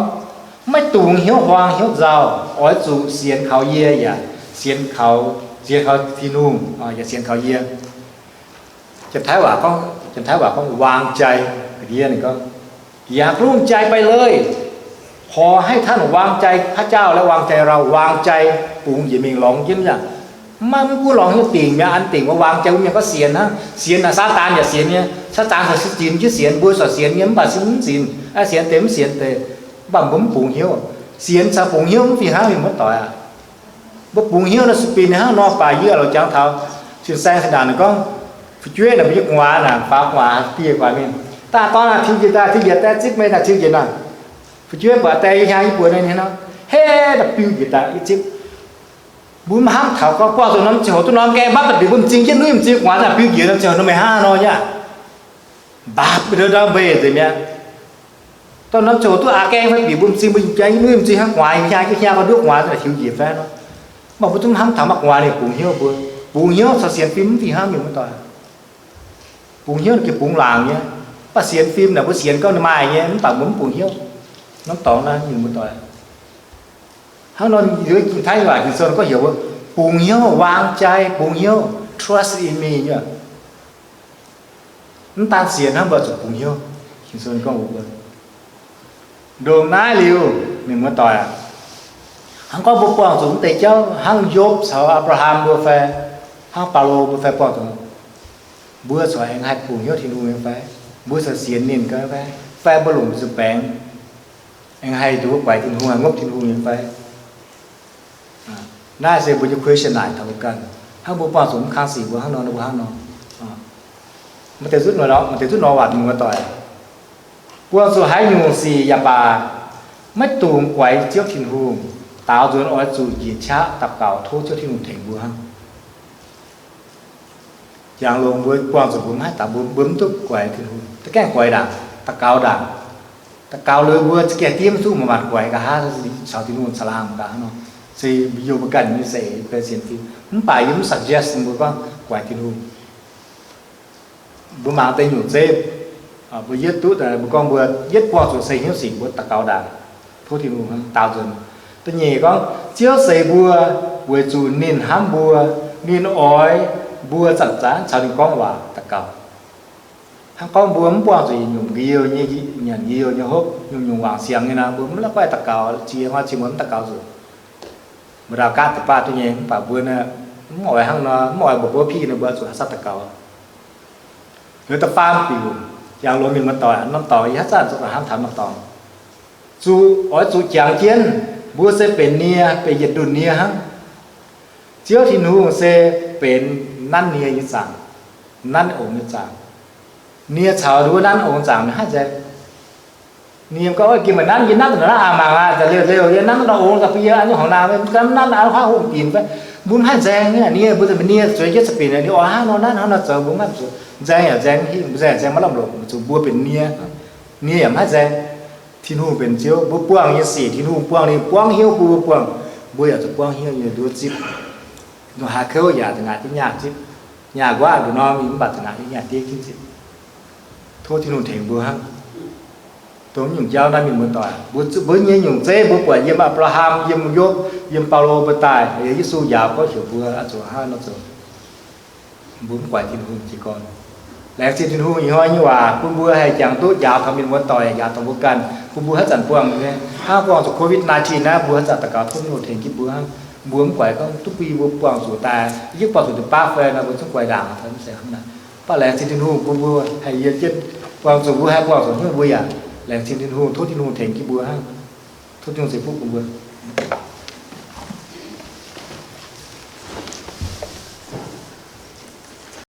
maiv dungx hnyouv huaang hnyouv nzauh, oix zuqc sienx kaux yie yaac sienx kaux, sienx kaux Tin-Hungh, yaac sienx kaux yie. Janx-Taiv waac gorngv, Janx-Taiv waac gorngv วางใจ, ga'ndiev ninh gorngv, อย่ากลุ้มใจไปเลย ขอให้ท่านวางใจพระเจ้าและวางใจเรา วางใจ bungx njiec mingh lorngx jienv yaac maiv gunv lorngx hnyouv dingc mi'aqv, an dingc wuov วางใจ wuov mienh gorngv sienx hnangv. Sienx naaic Saadaan yaac sienx nyei. Saadaan caux sin zinx jienv sienx, mbuo corc sienx nyei mv baac sin mv zinx, sienx deix mv sienx deix, mv baac mbuo mv bungx hnyouv. Sienx caux bungx hnyouv mv fih hnangv, mienh muoz-doic aac. Mbuo bungx hnyouv naaic sueih bieqc ninh hnangv nor baac yie lorz jangx taux Cien-Saeng zinh ndaangc ninh gorngv, fu'jueiv naaic mbuo nyei gu'nguaaz naaic, faaux gu'nguaaz dieh guaax mingh. Daaih dorn naaic tiux njiec daaih, tiux njiec daaih zipv meih naaic tiux njiec naaic. Fu'jueiv buatc daaih yie hiaang yie buoz naaic ninh nor, hei, daaih biu njiec daaih yie zipv. Mbuo mv hnamv taux gorngv buangh zuqc norm ziangh hoc duqv norm gaengh mbatv daaih bieqc mbuo m'zing jienv nuiv m'zing gu'nguaaz naaic biu njiec norm ziangh hoc nor meih hnangv haaix nor nyei aqv. Mbapv ndau mbeix nzengc mi'aqv. Dorh norm ziangh hoc duqv aqc gaengh fai bieqc mbuo m'zing, mbuo jangx nuiv m'zing hnangv gu'nguaaz, yie hiaang yie hiaang gorngv nduov gu'nguaaz naaic tiux njiec fai nor. Mv baac mbuo zungv hnamv taux maaih gu'nguaaz ninh bungx hnyouv mbuo. Bungx hnyouv caux sienx fim mv fih hnangv, mienh muoz-doic. Bungx hnyouv ninh gengh bungx laangc nyei. Mv baac sienx fim naaic mbuo sienx gorngv ninh maaih nyei, mv baac mbuo mv bungx hnyouv. Norm dorngx naaiv, mienh muoz-doic, hnangv nor, Ging-Sou gorngv heuc mbuo bungx hnyouv, วางใจ, bungx hnyouv, trust in me nyei. Mv daan sienx hnangv, mbuo zuqc bungx hnyouv. Ging-Sou gorngv mbuox mbuo, ndongc naaiv liuz, mienh muoz-doic aac, hnangv gorngv mbuo buangh zuqc mv deix jauv hnangv Yopv caux Apc^laa^ham mbuo fai hnangv Baulo mbuo fai buangh zuqc, mbuo corc aengx haih bungx hnyouv Tin-Hungh nyei fai? Mbuo corc sienx ninh gau fai? Fai mbuo longc mbuo zuqc baengx aengx haih nduov guaix Tin-Hungh, haih ngopv Tin-Hungh nyei fai? Naaiv se mbuo nyei question naaic taux mbuo ganh. Hnangv mbuo buangh zuqc mv kang sic mbuo hnangv nor, mbuo hnangv nor. Maaih deix zutv nor, maaih deix zutv nor waac mienh muoz-doic, buangh zuqc haaix nyungc sic yaac baac, maiv dungx guaix Ziouv Tin-Hungh. Daaux nzuonx oix zuqc njiec qaqv daux gaux tov Ziouv Tin-Hungh tengx mbuo hnangv. Jangx longx mbuo buangh zuqc mbuo maiv daux, mbuo, mbuo mv duqv guaix Tin-Hungh, da'gaengh guaix ndaangc, daux gaux ndaangc. Daux gaux liuz mbuo za'gengh diev maiv duqv, mv baac guaix nqa'haav caux Tin-Hungh caangh laangh gaax nor. Se yie mbuo ganh nyei se sienx fim, mv baac yie mv suggest mbuo gorngv guaix Tin-Hungh. Mbuo mangc deix nyungc zeiv, mbuo yietv duqv, mbuo gorngv mbuo yietv buangh zuqc se hnyouv sic mbuo daux gaux ndaangc, tov Tin-Hungh daaux nzuonx. Da'nyeic gorngv Ziouv seix mbuo weic zuqc ninh hnamv mbuo, ninh oix mbuo zanc-zanc caux ninh gorngv waac daux gaux. Hnangv gorngv mbuo mv buangh zuqc yietc nyungc nqi youh nyei, nyanc nqi youh nyei hopv, nyungc-nyungc wangc siangx nyei nor, mbuo mv la'guaih daux gaux, ziex hnoi ziex muonz mv daux gaux zuqc. Mbuo ndau gaatv deix baav duqv nyei, mv baac mbuo naaic mv oix hnangv nor, mv oix mbuox mbuo piv nor, mbuo zuqc haaix zanc daux gaux. Liuz da'faam diuc, jangx longx mienh muoz-doic, norm dorngx yie haaix zanc zuqc hnamv taux norm dorngx. Zuqc, oix zuqc jangx jienv, mbuo se benx nie, benx yietc ndunh nie hnangv. Ziouv Tin-Hungh se benx nanv nie nyei zaangc, nanv ongx nyei zaangc. Nie caux nduov nanv ongx zaangc mingh haaix nzengc? Nie gorngv, gengh meih nanv, yie nanv daaih naaiv aqc mangc aqv, daaih liouh liouh yie nanv daaih ongx daaih bun yie an nyei horngh naamh, mv gan nanv an huaav hungh dinc fai? Mbuo mv haih nzaeng aqv. Nie mbuo zuqc benx nie, zueiz jienv zuqc benx nie, oix hnangv nor nanv, hnangv nor zoux, mbuo mv haih zuqc nzaeng yaac nzaeng, mbuo nzaeng yaac nzaeng maiv lamh longc, zuqc mbuo benx nie. Nie yaac mv haih nzaeng. Tin-Hungh benx Ziouv, mbuo buangh nyei sic Tin-Hungh buangh, ninh buangv hnyouv bun mbuo buangh, mbuo yaac zuqc buangv hnyouv nyei nduov zipv. Nduov haaix kouv yaac za'gengh nyaah zipv, nyaah nquaqv nduqc norm mingh mv baac za'gengh nyaah diev jienv zipv. Tov Tin-Hungh tengx mbuo hnangv. Dongh nyungc jauv naaiv mienh muoz-doic, mbuo nyei nyungc zeiv mbuo buatc yiem Apc^laa^ham, yiem Yopv, yiem Baulo mbuo daaih, Yesu njaaux gorngv heuc mbuo oix zuqc hnangv nor zoux. Mbuo mv guaix Tin-Hungh jiez gorn. Laengz zingh Tin-Hungh ih hnoi nyei waac bun mbuo haih jangx duqv njaaux taux mienh muoz-doic, njaaux taux mbuo ganh, bun mbuo haaix zanc buangh, hnangv buangh zuqc covid nineteen naaiv, mbuo haaix zanc daux gaux tov Tin-Hungh tengx jienv mbuo hnangv. Mbuo mv guaix gorngv duqv bun yie mbuo buangh zuqc daaih, yie buangh zuqc deix baav fai nor, mbuo zungv guaix ndaangc taux mv zeiz hnangv naaic. Mv baac laengz zingh Tin-Hungh bun mbuo haih yiem jienv buangh zuqc, mbuo haih buangh zuqc hnangv mbuo yaac laengz zingh Tin-Hungh, tov Tin-Hungh tengx jienv mbuo hnangv. Tov Tin-Hungh ceix fuqv bun mbuo.